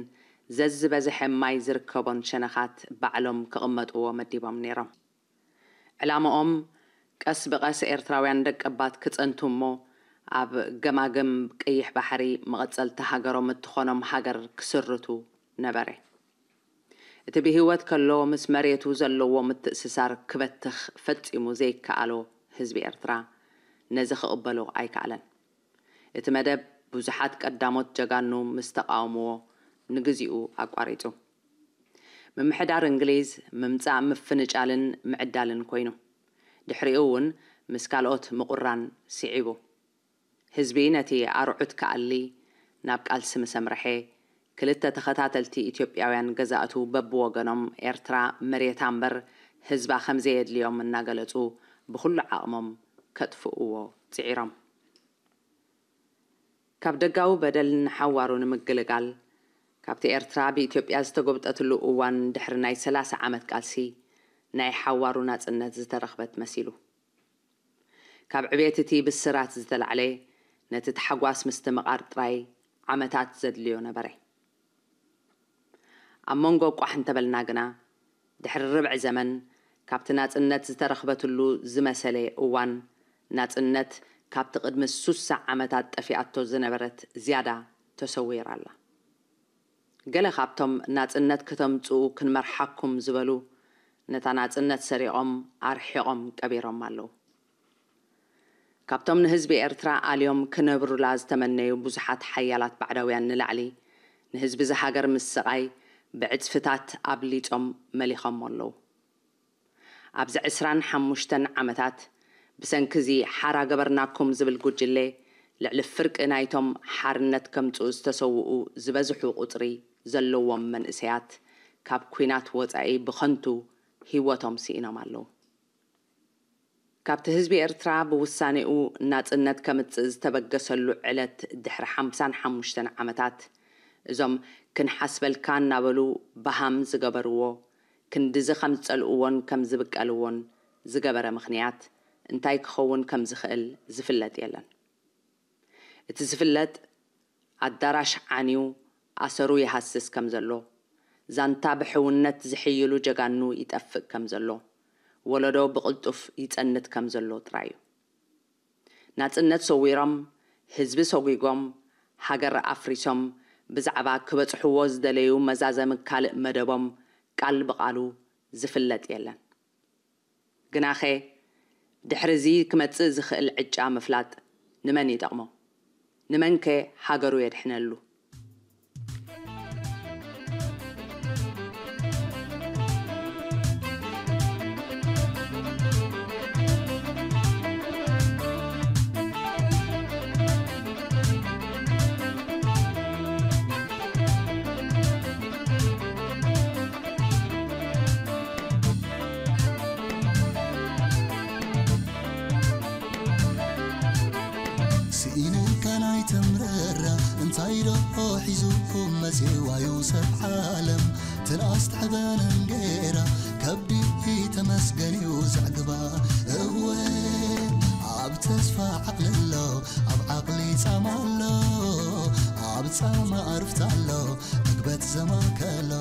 ዘዝበዝሐ ማይ ዝርከቦን ሸነኻት ባዕሎም ክቕመጥዎ መዲቦም ነይሮም። ዕላምኦም፣ ቀስ ብቐስ ኤርትራውያን ደቀባት ክጸንቱ እሞ፣ ኣብ ገማግም ቀይሕ ባሕሪ መቐጸልቲ ሃገሮም እትኾኖም ሃገር ክስርቱ ነበረ። እቲ ብህይወት ከሎ ምስ መሬቱ ዘለዎ ምትእስሳር ክበትኽ ፈጺሙ ዘይከኣሎ ህዝቢ ኤርትራ፣ ነዚ ክቕበሎ ኣይከኣለን። እቲ መደብ ብዙሓት ቀዳሞት ጀጋኑ ምስ ተቓወምዎ፣ ንግዚኡ ኣቋሪጹ። ምምሕዳር እንግሊዝ፣ ምምጻእ ምፍንጫልን ምዕዳልን ኮይኑ። ድሕሪኡ እውን ምስ ካልኦት ምቑራን ስዒቡ። ህዝቢ ነቲ ኣርዑት ክኣሊ ናብ ቃልሲ ምስ ኣምርሐ፣ ክልተ ተኸታተልቲ ኢትዮጵያውያን ገዛእቱ በብወገኖም ኤርትራ መሬታ እምበር ህዝባ ከም ዘየድልዮም እናገለጹ ብኹሉ ዓቕሞም ከጥፍእዎ ጽዒሮም። ካብ ደጋዊ በደል ንሓዋሩ ንምግልጋል፣ ካብቲ ኤርትራ ብኢትዮጵያ ዝተጎብጠትሉ እዋን ድሕሪ ናይ ሰላሳ ዓመት ቃልሲ፣ ናይ ሓዋሩ ናጽነት ዝተረኽበት መሲሉ። ካብ ዕቤት እቲ ብስራት ዝተላዕለ፣ ነቲ ታሕጓስ ምስትምቓር ጥራይ ዓመታት ዘድልዮ ነበረ። ኣብ መንጎ ቋሕ እንተበልና ግና፣ ድሕሪ ርብዒ ዘመን ካብቲ ናጽነት ዝተረኽበትሉ ዝመሰለ እዋን፣ ናጽነት ካብቲ ቅድሚ ሱሳ ዓመታት ጠፊኣቶ ዝነበረት ዝያዳ ተሰዊራ ኣላ። ገለ ካብቶም ናጽነት ከተምጽኡ ክንመርሓኩም ዝበሉ፣ ነታ ናጽነት ሰሪቖም ኣርሒቖም ቀቢሮማ ኣለዉ። ካብቶም ንህዝቢ ኤርትራ ኣልዮም ክነብሩላ ዝተመነዩ ብዙሓት ሓያላት ባዕዳውያን ንላዕሊ፣ ንህዝቢ እዛ ሃገር ምስቓይ፣ ብዕጽፍታት ኣብሊጾም መሊኾሞ ኣለዉ። ኣብዚ ዕስራን ሓሙሽተን ዓመታት ብሰንኪ እዚ ሓራ ገበርናኩም ዝብል ጉጅለ ልዕሊ ፍርቂ ናይቶም ሓርነት ከምጽኡ ዝተሰውኡ ዝበዝሑ ቁጽሪ ዘለዎም መንእሰያት ካብ ኲናት ወጻኢ ብኸንቱ ህይወቶም ስኢኖም ኣለዉ። ካብቲ ህዝቢ ኤርትራ ብውሳኔኡ ናጽነት ከምጽእ ዝተበገሰሉ ዕለት ድሕሪ ሓምሳን ሓሙሽተን ዓመታት፣ እዞም ክንሓስበልካ እናበሉ በሃም ዝገበርዎ፣ ክንድዚ ከም ዝጸልእዎን ከም ዝብቀልዎን ዝገበረ ምኽንያት እንታይ ክኸውን ከም ዝኽእል ዝፍለጥ የለን። እቲ ዝፍለጥ፣ ኣዳራሽ ዓንዩ ኣሰሩ ይሃስስ ከም ዘሎ፣ ዛንታ ብሕውነት ዝሕይሉ ጀጋኑ ይጠፍእ ከም ዘሎ፣ ወለዶ ብቕልጡፍ ይጸንት ከም ዘሎ ጥራይ እዩ። ናጽነት ሰዊሮም፣ ህዝቢ ሰጒጎም፣ ሃገር ኣፍሪሶም፣ ብዛዕባ ክበጽሕዎ ዝደለዩ መዛዘሚ ካልእ መደቦም ቃል ብቓሉ ዝፍለጥ የለን። ግናኸ፣ ድሕሪ እዚ ክመጽእ ዝኽእል ዕጫ ምፍላጥ ንመን ይጠቕሞ? ንመንከ ሃገሩ የድሕነሉ? ስኢነልካ ናይ ተምረራ እንታይ ዶ ሒዙ መጽዋዩ ሰብ ዓለም ትንኣስ ትሕበን እንጌራ ከብዲ ተመስገን እዩ ዘዕግባ እወ ኣብ ተስፋ ዓቕሊ ኣሎ ኣብ ዓቕሊ ጻማ ኣሎ ኣብ ጻማ ኣርፍታ ኣሎ ዕግበት ዘማከሎ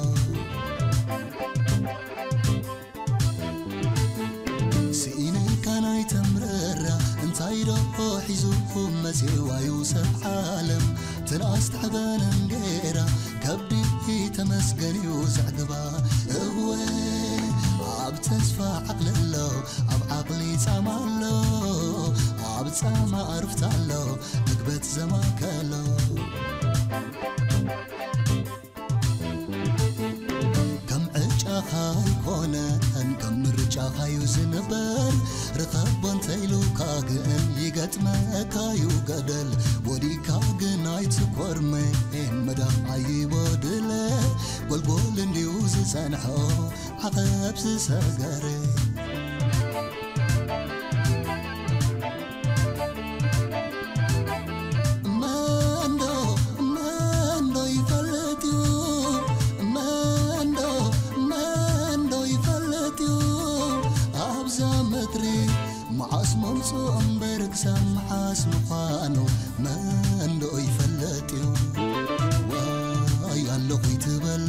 ስኢነልካ ናይ ተምረራ እንታይ ዶ ሒዙ መጽዋዩ ሰብ ዓለም ትንኣስ ትሕበን እንጌራ ከብዲ ተመስገን እዩ ዘዕግባ እወ ኣብ ተስፋ ዓቕሊ ኣሎ ኣብ ዓቕሊ ጻማ ኣሎ ኣብ ጻማ ኣርፍታ ኣሎ ዕግበት ዘማከሎ ከም ዕጫኻ ኣይኮነን ከም ምርጫኻ እዩ ዝንበር ርኸቦ እንተኢሉካ ግን ይገጥመካ እዩ ገደል ወዲካ ግን ኣይትኮርመ መዳ ኣይቦድለ ጎልጎል እንድዩ ዝጸንሖ ዓቐብ ዝሰገረ መንዶ መንዶ ይፈልጥ እዩ መንዶ መንዶ ይፈልጥ እዩ ኣብዛ ምድሪ መዓስ መምፅኡ እምበር ክሳብ መዓስ ምዃኑ መንዶ ይፈልጥ እዩ ዋይ ኣለኹ ይትበል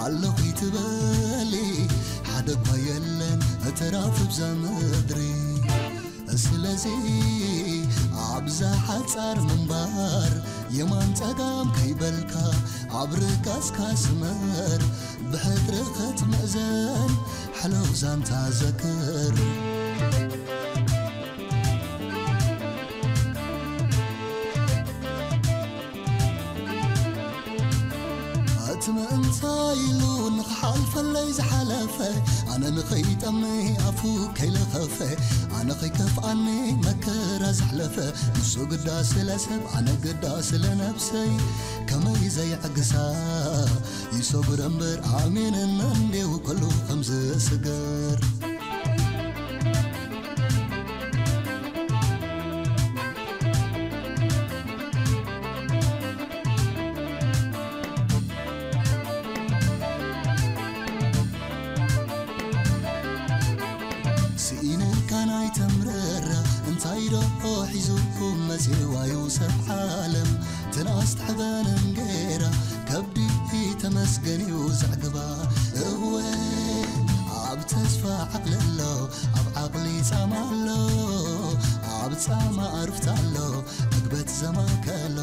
ኣለኹ ይትበል ሓደ እኳ የለን እተራፍ ብዛ ምድሪ ስለዚ ኣብዛ ሓጻር ምንባር የማን ጸጋም ከይበልካ ኣብ ርጋጽካ ስመር ብሕድሪ ክትምእዘን ሕለው ዛንታ ዘክር እቲ ምእንታ ኢሉ ንኽሓልፈለይ ዝሓለፈ ኣነ ንኸይጠሚ ኣፉ ከይለኸፈ ኣነ ኸይከፍኣኒ መከራ ዘሕለፈ ንሱ ግዳ ስለ ሰብ ኣነ ግዳ ስለ ነብሰይ ከመይ ዘይዕግሳ ይሰጉር እምበር ኣሜንን እንዴው ኩሉ ከም ዝስገር ስኢነልካ ናይ ተምረራ እንታይ ዶ ሒዙ መጺዋዩ ሰብ ዓለም ትንኣስ ትሕበን እንጌራ ከብዲ ተመስገን እዩ ዘዕግባ እወ ኣብ ተስፋ ዓቕሊ ኣሎ ኣብ ዓቕሊ ጻማ ኣሎ ኣብ ጻማ ኣርፍታ ኣሎ ዕግበት ዘማከሎ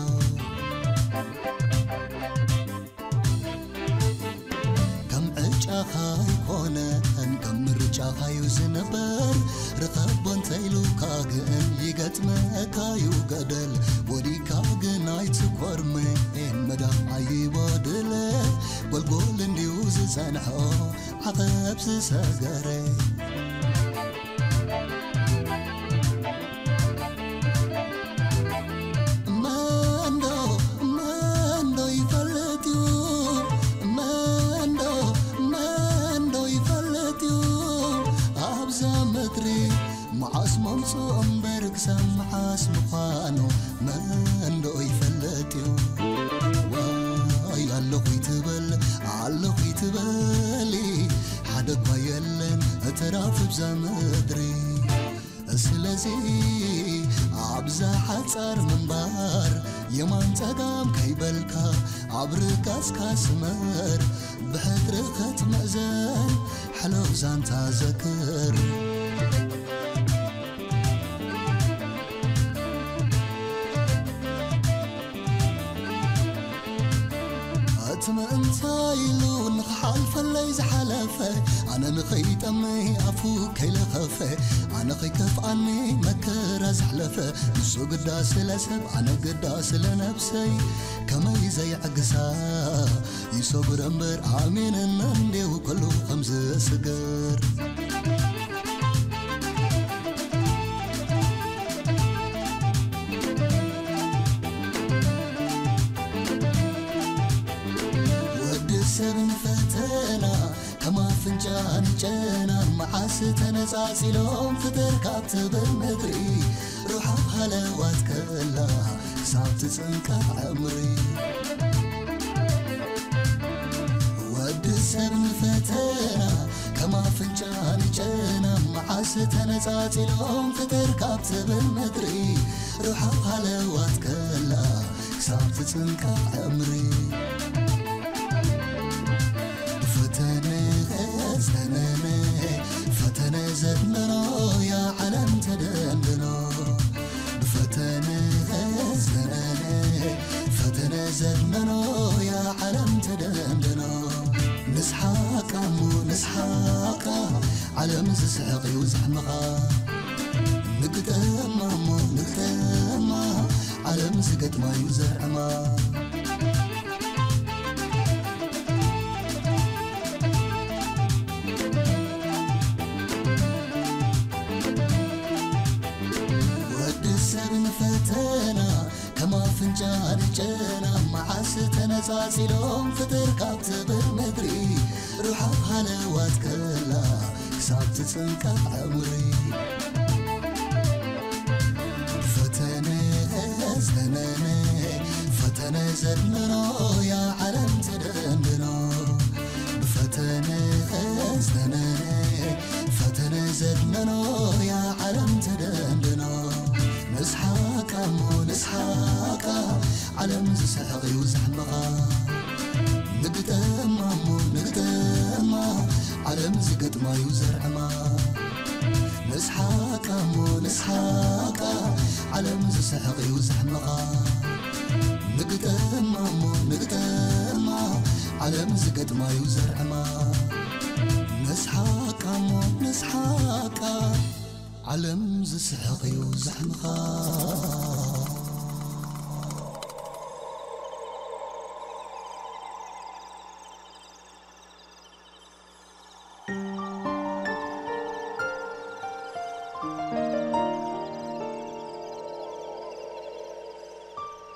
ከም ዕጫኻ ኣይኮነን ከም ምርጫኻ እዩ ዝንበር ርኸቦ እንተኢሉካ ግን ይገጥመካ እዩ ገደል ወዲካ ግን ኣይትኮርመ መዳ ኣይቦድለ ጎልጎል እንድዩ ጸንሖ ዓቐብ ዝሰገረ። መንዶ መንዶ ይፈልጥ እዩ። መንዶ መንዶ ይፈልጥ እዩ። ኣብዛ ምድሪ መዓስ መምጽኦ እምበር ክሳብ መዓስ ምዃኑ መንዶ ይፈልጥ እዩ። ዋይ ኣለኹ ይትበል፣ ኣለኹ ይትበል፣ ሓደ እኳ የለን እተራፊ ብዛ ምድሪ። ስለዚ ኣብዛ ሓጻር ምንባር የማን ጸጋም ከይበልካ ኣብ ርጋጽካ ስመር፣ ብሕድሪ ክትምእዘን ሕሉፍ ዛንታ ዘክር። እቲ ምእንታ ኢሉ ንኽሓልፈለይ ዝሓለፈ፣ ኣነ ንኸይጠምይ ኣፉ ከይለኸፈ፣ ኣነ ከይከፍኣኒ መከራ ዘሕለፈ፣ ንሱ ግዳ ስለ ሰብ ኣነ ግዳ ስለ ነብሰይ፣ ከመይ ዘይዕግሳ ይሰጉር እምበር ኣሜንን እንዴው ኩሉ ከም ዝስገር። ወዲ ሰብ ንፈተና ከም ኣፍንጫ ንጨና መዓስ ተነጻጺሎም ፍጥር ካብ ትብል ምድሪ ርሑቕ ሃለዋት ከላ ክሳብ ትጽንቀቕ ዕምሪ። ወዲ ሰብ ንፈተና ከም ኣፍንጫ ንጨና መዓስ ተነጻጺሎም ፍጥር ካብ ትብል ምድሪ ርሑቕ ሃለዋት ከላ ክሳብ ትጽንቀቕ ዕምሪ። ብፈተነ ዘነነ ፈተነ ዘድነኖ ያ ዓለም ተደንድኖ። ብፈተነ ዘነነ ፈተነ ዘድነኖ ያ ዓለም ተደንድኖ። ንስሓቃ እሞ ንስሓቃ ዓለም ዝስሕቕ እዩ ዘሕምቓ። ንግጠማ እሞ ንግጠማ ዓለም ዝገጥማ እዩ ዘርዕማ። ወዲ ሰብ ንፈተና ከም ኣፍንጫ ንጨና መዓስ ተነጻጺሎም ፍጥር ካብ ትብል ምድሪ ርሑቕ ሃለዋት ከላ ክሳብ ትጽንቀቕ ዕምሪ። ፈተነ ዘነነ ፈተነ ዘድነኖ ያ ዓለም ተደንድኖ። ብፈተነ ዘነነ ፈተነ ዘድነኖ ያ ዓለም ተደንድኖ። ንስሓቃ እሞ ንስሓቃ ዓለም ዝስሕቕ እዩ ዘሕምቓ። ንግጠማ እሞ ንግጠማ ዓለም ዝገጥማ እዩ ዘርዕማ። ንስሓቃ እሞ ንስሓቃ ዓለም ዝስሕቕ እዩ ዘሕምቓ። ንግጠማ እሞ ንግጠማ ዓለም ዝገጥማ እዩ ዘርዕማ። ንስሓቃ እሞ ንስሓቃ ዓለም ዝስሕቕ እዩ ዘሕምቓ።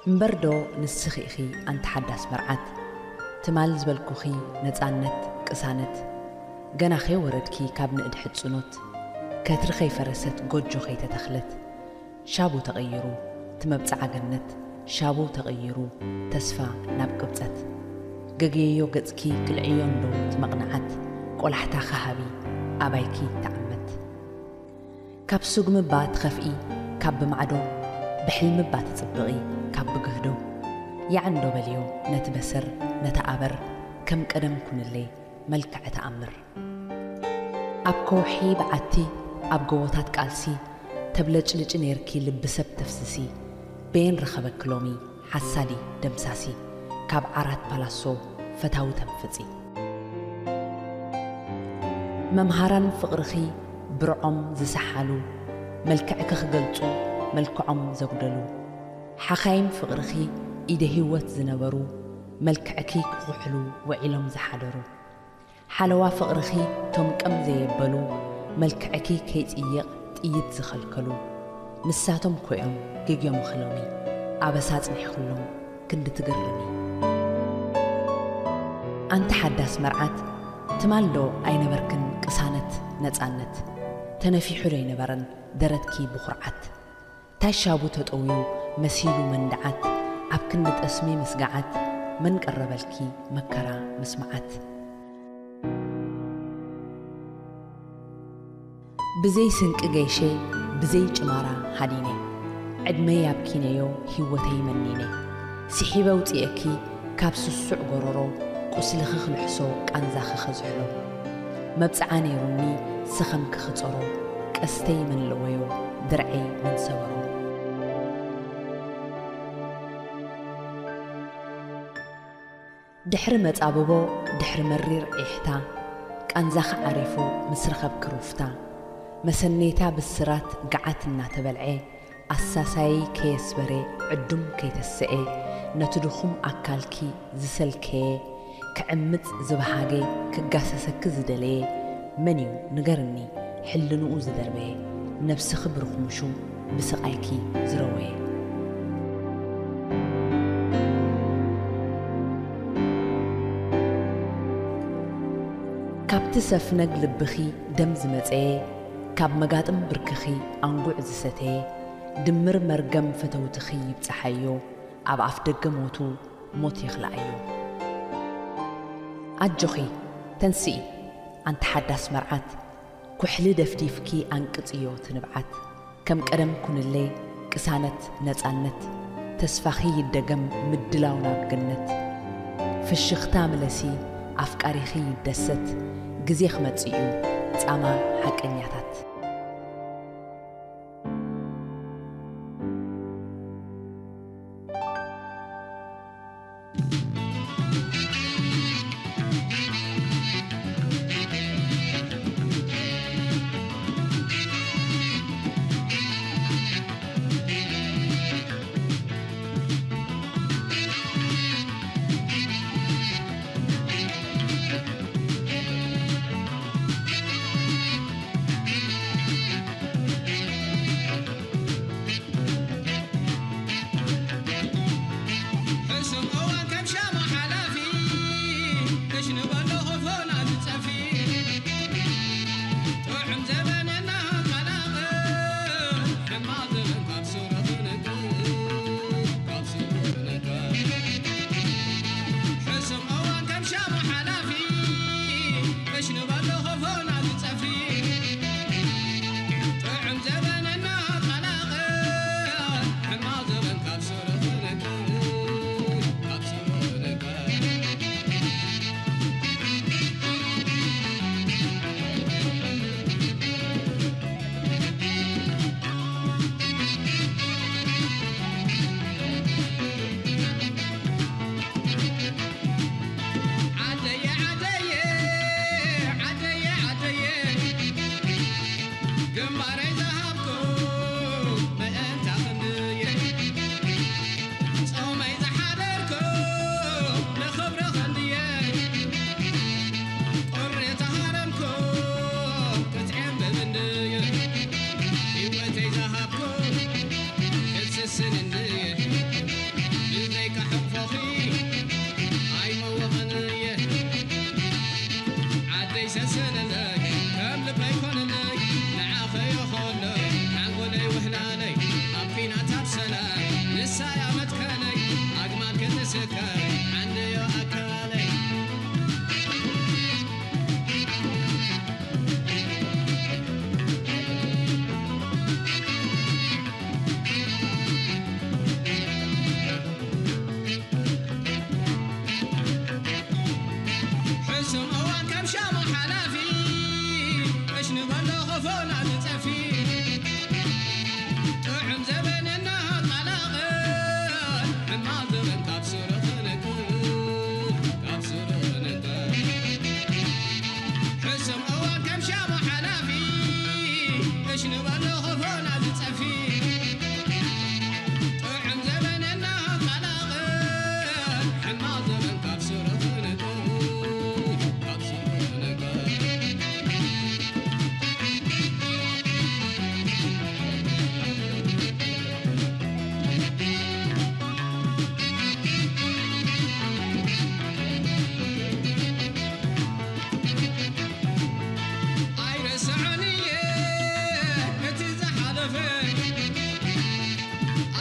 እምበርዶ ንስኺ ኢኺ ኣንቲ ሓዳስ መርዓት፣ ትማል ዝበልኩኺ ነጻነት ቅሳነት፣ ገና ከይወረድኪ ካብ ንእድ ሕጽኖት፣ ከትሪ ከይፈረሰት ጎጆ ከይተተኽለት፣ ሻቡ ተቐይሩ፣ እቲ መብጽዓ ገነት ሻቡ ተቐይሩ፣ ተስፋ ናብ ቅብጸት። ገግየዮ ገጽኪ ቅልዕዮ እንዶ እቲ መቕንዓት፣ ቆላሕታኺ ሃቢ ኣባይኪ ተዓመት። ካብ ስጉሚ እባ ትኸፍኢ ካብ ብማዕዶ፣ ብሕልሚ እባ ትጽብቒ ካብ ብግህዶ። ያዕ እንዶ በልዮ ነቲ በሰር ነታ ኣበር፣ ከም ቀደም ኩንለይ መልክዐ ተኣምር። ኣብ ከውሒ በዓቲ ኣብ ጎቦታት ቃልሲ፣ ተብለጭልጪ ኔርኪ ልቢ ሰብ ተፍስሲ፣ በየን ረኸበኪ ሎሚ ሓሳዲ ደምሳሲ፣ ካብ ዓራት ፓላሶ ፈታዊ ተንፍጺ። መምሃራን ፍቕርኺ ብርዖም ዝሰሓሉ፣ መልክዕኪ ክገልጹ መልክዖም ዘጉደሉ፣ ሓኻይም ፍቕርኺ ኢደ ህይወት ዝነበሩ፣ መልክዕኪ ክኹሕሉ ውዒሎም ዝሓደሩ። ሓለዋ ፍቕርኺ ቶም ቀም ዘየበሉ፣ መልክዕኪ ከይጽይቕ ጥይት ዝኸልከሉ፣ ንሳቶም ኮይኦም ጌግዮምኺ ሎሚ፣ ኣበሳ ኣጽኒሕክሎም ክንዲ ትግርሚ። ኣንቲ ሓዳስ መርዓት፣ ትማል ዶ ኣይነበርክን ቅሳነት ነጻነት? ተነፊሑ ዶ ኣይነበረን ደረትኪ ብኹርዓት? ታይ ሻቡ ተጠውዩ መሲሉ መንድዓት፣ ኣብ ክንዲ ጠስሚ ምስጋዓት፣ መን ቀረበልኪ መከራ ምስማዓት? ብዘይ ስንቂ ገይሸ፣ ብዘይ ጭማራ ሃዲነ፣ ዕድመይ ኣብኪነዮ ሂወተይ መኒነ። ስሒበ ኣውጺኤኪ ካብ ስሱዕ ጎረሮ፣ ቁስልኺ ክልሕሶ ቃንዛኺ ከዝሕሎ። መብጽዓ ነይሩኒ ሰኸምኪ ክጸሮ፣ ቀስተይ መን ለወዮ፣ ድርዐይ መን ሰበሮ። ድሕሪ መጻብቦ፣ ድሕሪ መሪር ዒሕታ፣ ቃንዛኺ ዓሪፉ ምስ ረኸብኪ ሩፍታ፣ መሰነይታ ብስራት ገዓት እናተበልዐ፣ ኣሳሳየይ ከየስበረ፣ ዕዱም ከይተስኤ፣ ነቲ ድኹም ኣካልኪ ዝሰልከየ፣ ክዕምጽ ዝበሃገ፣ ክጋሰሰኪ ዝደለየ፣ መን እዩ ንገርኒ ሕልንኡ ዝደርበየ፣ ነብስኺ ብርኹምሹ ብስቓይኪ ዝረወየ። ካብቲ ሰፍነግ ልብኺ ደም ዝመጸየ፣ ካብ መጋጥም ብርክኺ ኣንጉዕ ዝሰተየ፣ ድምር መርገም ፈተውትኺ ይብጽሓዮ፣ ኣብ ኣፍ ደገ ሞቱ ሞት ይኽልኣዮ። ኣጆኺ ተንስኢ ኣንቲ ሓዳስ መርዓት፣ ኩሕሊ ደፍዲፍኪ ኣንቅጽዮ ትንብዓት። ከም ቀደም ኩንለይ ቅሳነት ነጻነት፣ ተስፋኺ ይደገም ምድላው ናብ ገነት። ፍሽኽታ ምለሲ ኣፍቃሪኺ ይደሰት፣ ግዜ ክመጽእ እዩ ጻማ ሓቀኛታት።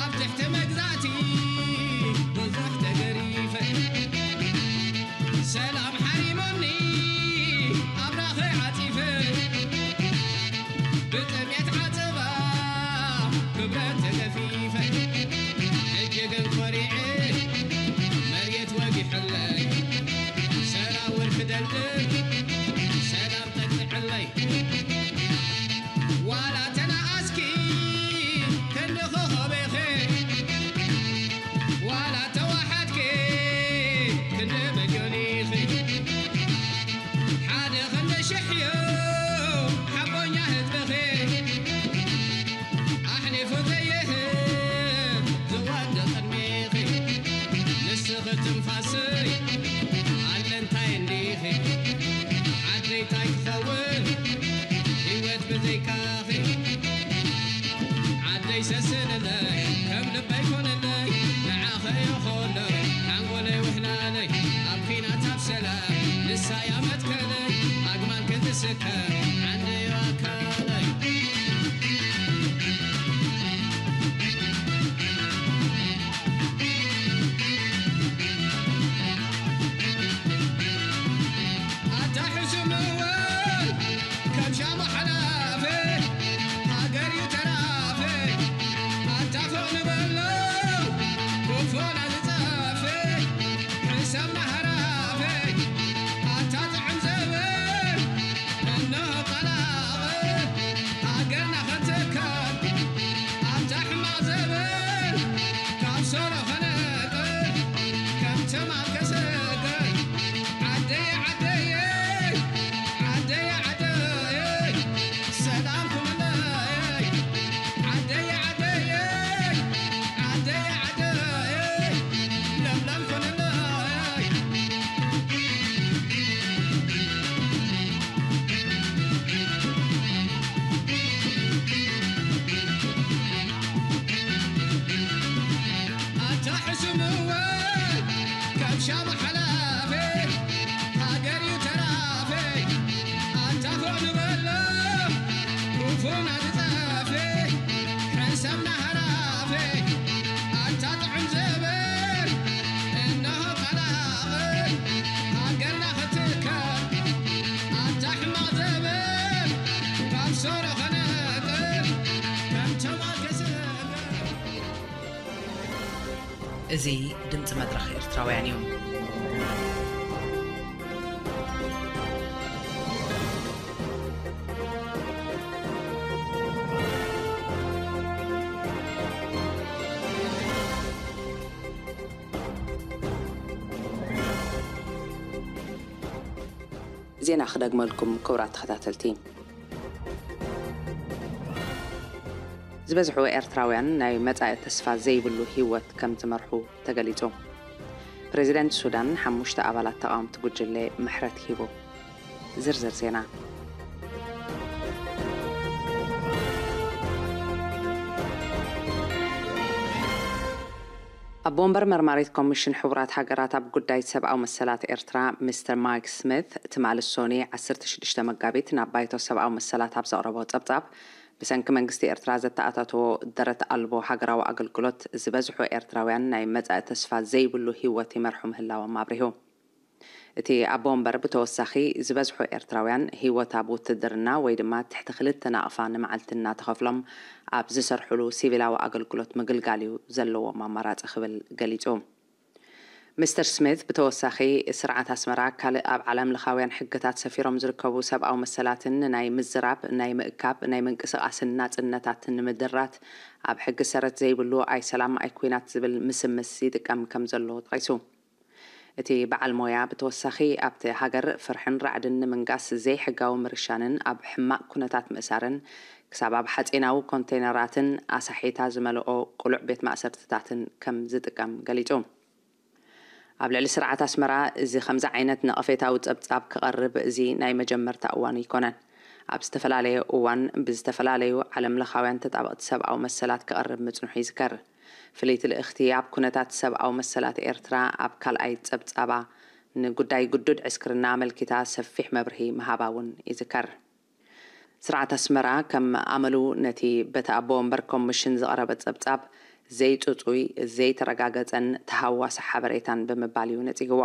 ኣብ ትሕቲ መግዛእቲ ብዙሕ ተገሪፈ፣ ሰላም ሓሪሙኒ ኣብራኸይ ዓጺፈ፣ ብጥሜት ዓጸባ ክብረት ተገፊፈ፣ ሕጂ ግን ኮሪዐ መሬት ወጊሐለይ፣ ሰራውር ክደልድል ሰላም ጠጥዕለይ። ዋላ ተነኣስኪ ክንዲ ኮኾበኺ፣ ዋላ ተዋሓድኪ ክንዲ መድዮኒኺ፣ ሓደ ክንዲ ሽሕዮ ሓቦኛ ህዝብኺ፣ ኣሕሊፉ ዘይህብ ዝወድቕ ቅድሚኺ፣ ንስኺ ትንፋሰይ ኣለንታይ እንዲኺ፣ ዓደይ ታይ ክኸውን ህይወት ብዘይካኺ። ዓደይ ሰስንለይ ከም ልበይ ኮነለይ፣ ንዓኸ እየ ኾለይ ሓንጎለይ ውሕላለይ፣ ኣብ ኲናት ኣብ ሰላም ንሳ እያ መትከለይ፣ ኣግማል ክትስከም ዓንደዮ ኣካለይ። ኣታ ሕሱም እዋን ከም ሻማ ሓላፊ፣ ሃገር እዩ ተራፊ። ኣታ ፎቕ ንበሎ፣ ክፉና ዝጸፊ፣ ሕሰምና ሃራፊ። ኣታ ጥዑም ዘበን፣ እንሆ ቀላቕል፣ ሃገርና ኸትከል። ኣታ ሕማቕ ዘበን፣ ካብ ሶሎ ኸነቅል፣ ከም ትማል ከሰግር። ዓደየ ዓደየ ዓደየ ዓደየ ሰላም ኩንለይ። ዓደየ ዓደየ ዓደየ ዓደየ ለምለም ኩንለይ። ኣታ ሕሱም እዋን ካብ ሻማ ሓላፊ፣ ሃገር እዩ ተራፊ። ኣታ ፎቕ ንበሎ ክፉና ዝጸፊ፣ ሕሰምና ሃራፊ። ኣታ ጥዑም ዘበን እንሆ ቀላቕል፣ ሃገርና ክትከል። ኣታ ሕማቕ ዘበን ካብ ሶሎ ኸነቅል፣ ከም ተማል ከሰግር። እዚ ድምፂ መድረኽ ኤርትራውያን እዩ። ዜና ክደግመልኩም ክቡራት ተኸታተልቲ። ዝበዝሑ ኤርትራውያን ናይ መጻኢ ተስፋ ዘይብሉ ህይወት ከም ዝመርሑ ተገሊጹ። ፕሬዚደንት ሱዳን ሓሙሽተ ኣባላት ተቓወምቲ ጉጅለ ምሕረት ሂቡ። ዝርዝር ዜና። ኣቦ ወንበር መርማሪት ኮሚሽን ሕቡራት ሃገራት ኣብ ጉዳይ ሰብኣዊ መሰላት ኤርትራ ሚስተር ማይክ ስሚት ትማሊ ሶኒ ዓሰርተ ሽዱሽተ መጋቢት ናብ ባይቶ ሰብኣዊ መሰላት ኣብ ዘቕረቦ ጸብጻብ፣ ብሰንኪ መንግስቲ ኤርትራ ዘተኣታተዎ ደረት ኣልቦ ሃገራዊ ኣገልግሎት ዝበዝሑ ኤርትራውያን ናይ መጻኢ ተስፋ ዘይብሉ ህይወት ይመርሑ ምህላዎም ኣብሪሁ። እቲ ኣቦ ወንበር ብተወሳኺ ዝበዝሑ ኤርትራውያን ህይወት ኣብ ውትድርና ወይ ድማ ትሕቲ ክልተ ናቕፋ ንመዓልቲ እናተኸፍሎም ኣብ ዝሰርሕሉ ሲቪላዊ ኣገልግሎት ምግልጋል እዩ ዘለዎም ኣማራጺ ክብል ገሊጹ። ሚስተር ስሚት ብተወሳኺ፣ ስርዓት ኣስመራ ካልእ ኣብ ዓለም ለኻውያን ሕግታት ሰፊሮም ዝርከቡ ሰብኣዊ መሰላትን ንናይ ምዝራብ፣ ናይ ምእካብ፣ ናይ ምንቅስቓስን ናጽነታትን ንምድራት ኣብ ሕጊ ሰረት ዘይብሉ ኣይ ሰላም ኣይ ኲናት ዝብል ምስምስ ይጥቀም ከም ዘሎ ጠቒሱ። እቲ በዓል ሞያ ብተወሳኺ ኣብቲ ሃገር ፍርሕን ራዕድን ንምንጋስ ዘይሕጋዊ ምርሻንን ኣብ ሕማቕ ኩነታት ምእሳርን ክሳብ ኣብ ሓጺናዊ ኮንቴነራትን ኣሳሒታ ዝመልኦ ቅሉዕ ቤት ማእሰርትታትን ከም ዝጥቀም ገሊጹ። ኣብ ልዕሊ ስርዓት ኣስመራ እዚ ከምዚ ዓይነት ነቐፌታዊ ጸብጻብ ክቐርብ እዚ ናይ መጀመርታ እዋኑ ኣይኮነን። ኣብ ዝተፈላለየ እዋን ብዝተፈላለዩ ዓለም ለኻውያን ተጣበቕቲ ሰብኣዊ መሰላት ክቐርብ ምጽንሑ ይዝከር። ፍልይቲ ልእኽቲ ኣብ ኩነታት ሰብኣዊ መሰላት ኤርትራ ኣብ ካልኣይ ጸብጻባ ንጉዳይ ግዱድ ዕስክርና ኣመልኪታ ሰፊሕ መብርሂ ምሃባ እውን ይዝከር። ስርዓት ኣስመራ ከም ኣመሉ ነቲ በቲ ኣቦ ወንበር ኮሚሽን ዝቐረበ ጸብጻብ ዘይጽጹይ፣ ዘይተረጋገጸን ተሃዋሲ ሓበሬታን ብምባል እዩ ነጺግዎ።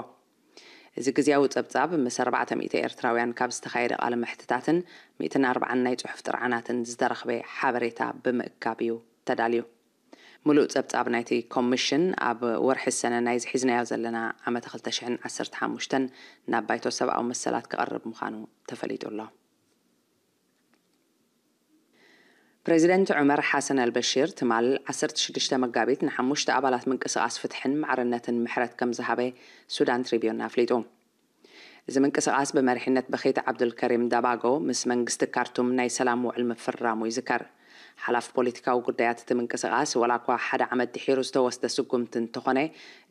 እዚ ግዝያዊ ጸብጻብ ምስ ኣርባዕተ ሚእቲ ኤርትራውያን ካብ ዝተኻየደ ቃለ መሕትታትን ሚእትን ኣርባዓን ናይ ጽሑፍ ጥርዓናትን ዝተረኽበ ሓበሬታ ብምእካብ እዩ ተዳልዩ። ምሉእ ጸብጻብ ናይቲ ኮሚሽን ኣብ ወርሒ ሰነ ናይዚ ሒዝናዮ ዘለና ዓመተ ክልተ ሽሕን ዓሰርተ ሓሙሽተን ናብ ባይቶ ሰብኣዊ መሰላት ክቐርብ ምዃኑ ተፈሊጡ ኣሎ። ፕሬዚደንት ዑመር ሓሰን ኣልበሺር ትማል ዓሰርተ ሽዱሽተ መጋቢት ንሓሙሽተ ኣባላት ምንቅስቓስ ፍትሕን ማዕርነትን ምሕረት ከም ዝሃበ ሱዳን ትሪቢዮን ኣፍሊጡ። እዚ ምንቅስቓስ ብመሪሕነት በኺት ዓብዱልከሪም ዳባጎ ምስ መንግስቲ ካርቱም ናይ ሰላም ውዕል ምፍርራሙ ይዝከር። ሓላፊ ፖለቲካዊ ጉዳያት እቲ ምንቅስቓስ፣ ዋላ እኳ ሓደ ዓመት ድሒሩ ዝተወስደ ስጉምቲ እንተኾነ፣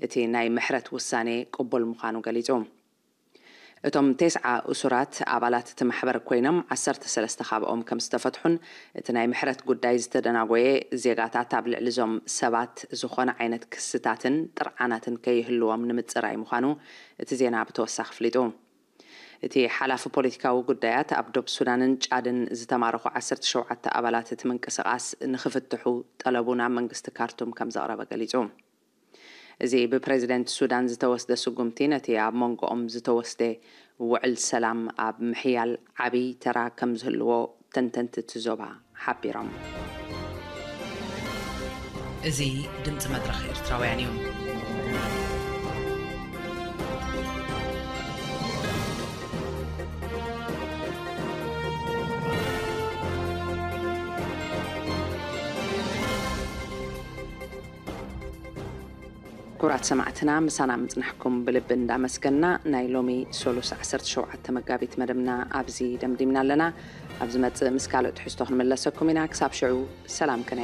እቲ ናይ ምሕረት ውሳኔ ቅቡል ምዃኑ ገሊጹ። እቶም ቴስዓ እሱራት ኣባላት እቲ ማሕበር ኮይኖም፣ ዓሰርተ ሰለስተ ካብኦም ከም ዝተፈትሑን እቲ ናይ ምሕረት ጉዳይ ዝተደናጎየ ዜጋታት ኣብ ልዕሊ እዞም ሰባት ዝኾነ ዓይነት ክስታትን ጥርዓናትን ከይህልዎም ንምጽራይ ምዃኑ እቲ ዜና ብተወሳኺ ኣፍሊጡ። እቲ ሓላፊ ፖለቲካዊ ጉዳያት፣ ኣብ ዶብ ሱዳንን ጫድን ዝተማረኹ ዓሰርተ ሸውዓተ ኣባላት እቲ ምንቅስቓስ ንኽፍትሑ ጠለቡ ናብ መንግስቲ ካርቱም ከም ዘቕረበ ገሊጹ። እዚ ብፕሬዚደንት ሱዳን ዝተወስደ ስጉምቲ፣ ነቲ ኣብ መንጎኦም ዝተወስደ ውዕል ሰላም ኣብ ምሕያል ዓብዪ ተራ ከም ዝህልዎ ተንተንቲ እቲ ዞባ ሓቢሮም። እዚ ድምፂ መድረኽ ኤርትራውያን እዩ። ክቡራት ሰማዕትና፣ ምሳና ምጽናሕኩም ብልቢ እንዳመስገና፣ ናይ ሎሚ ሶሉስ ዓሰርተ ሸውዓተ መጋቢት መደብና ኣብዚ ደምዲምና ኣለና። ኣብ ዝመጽእ ምስ ካልእ ትሕዝቶ ክንምለሰኩም ኢና። ክሳብ ሽዑ፣ ሰላም ቅነ።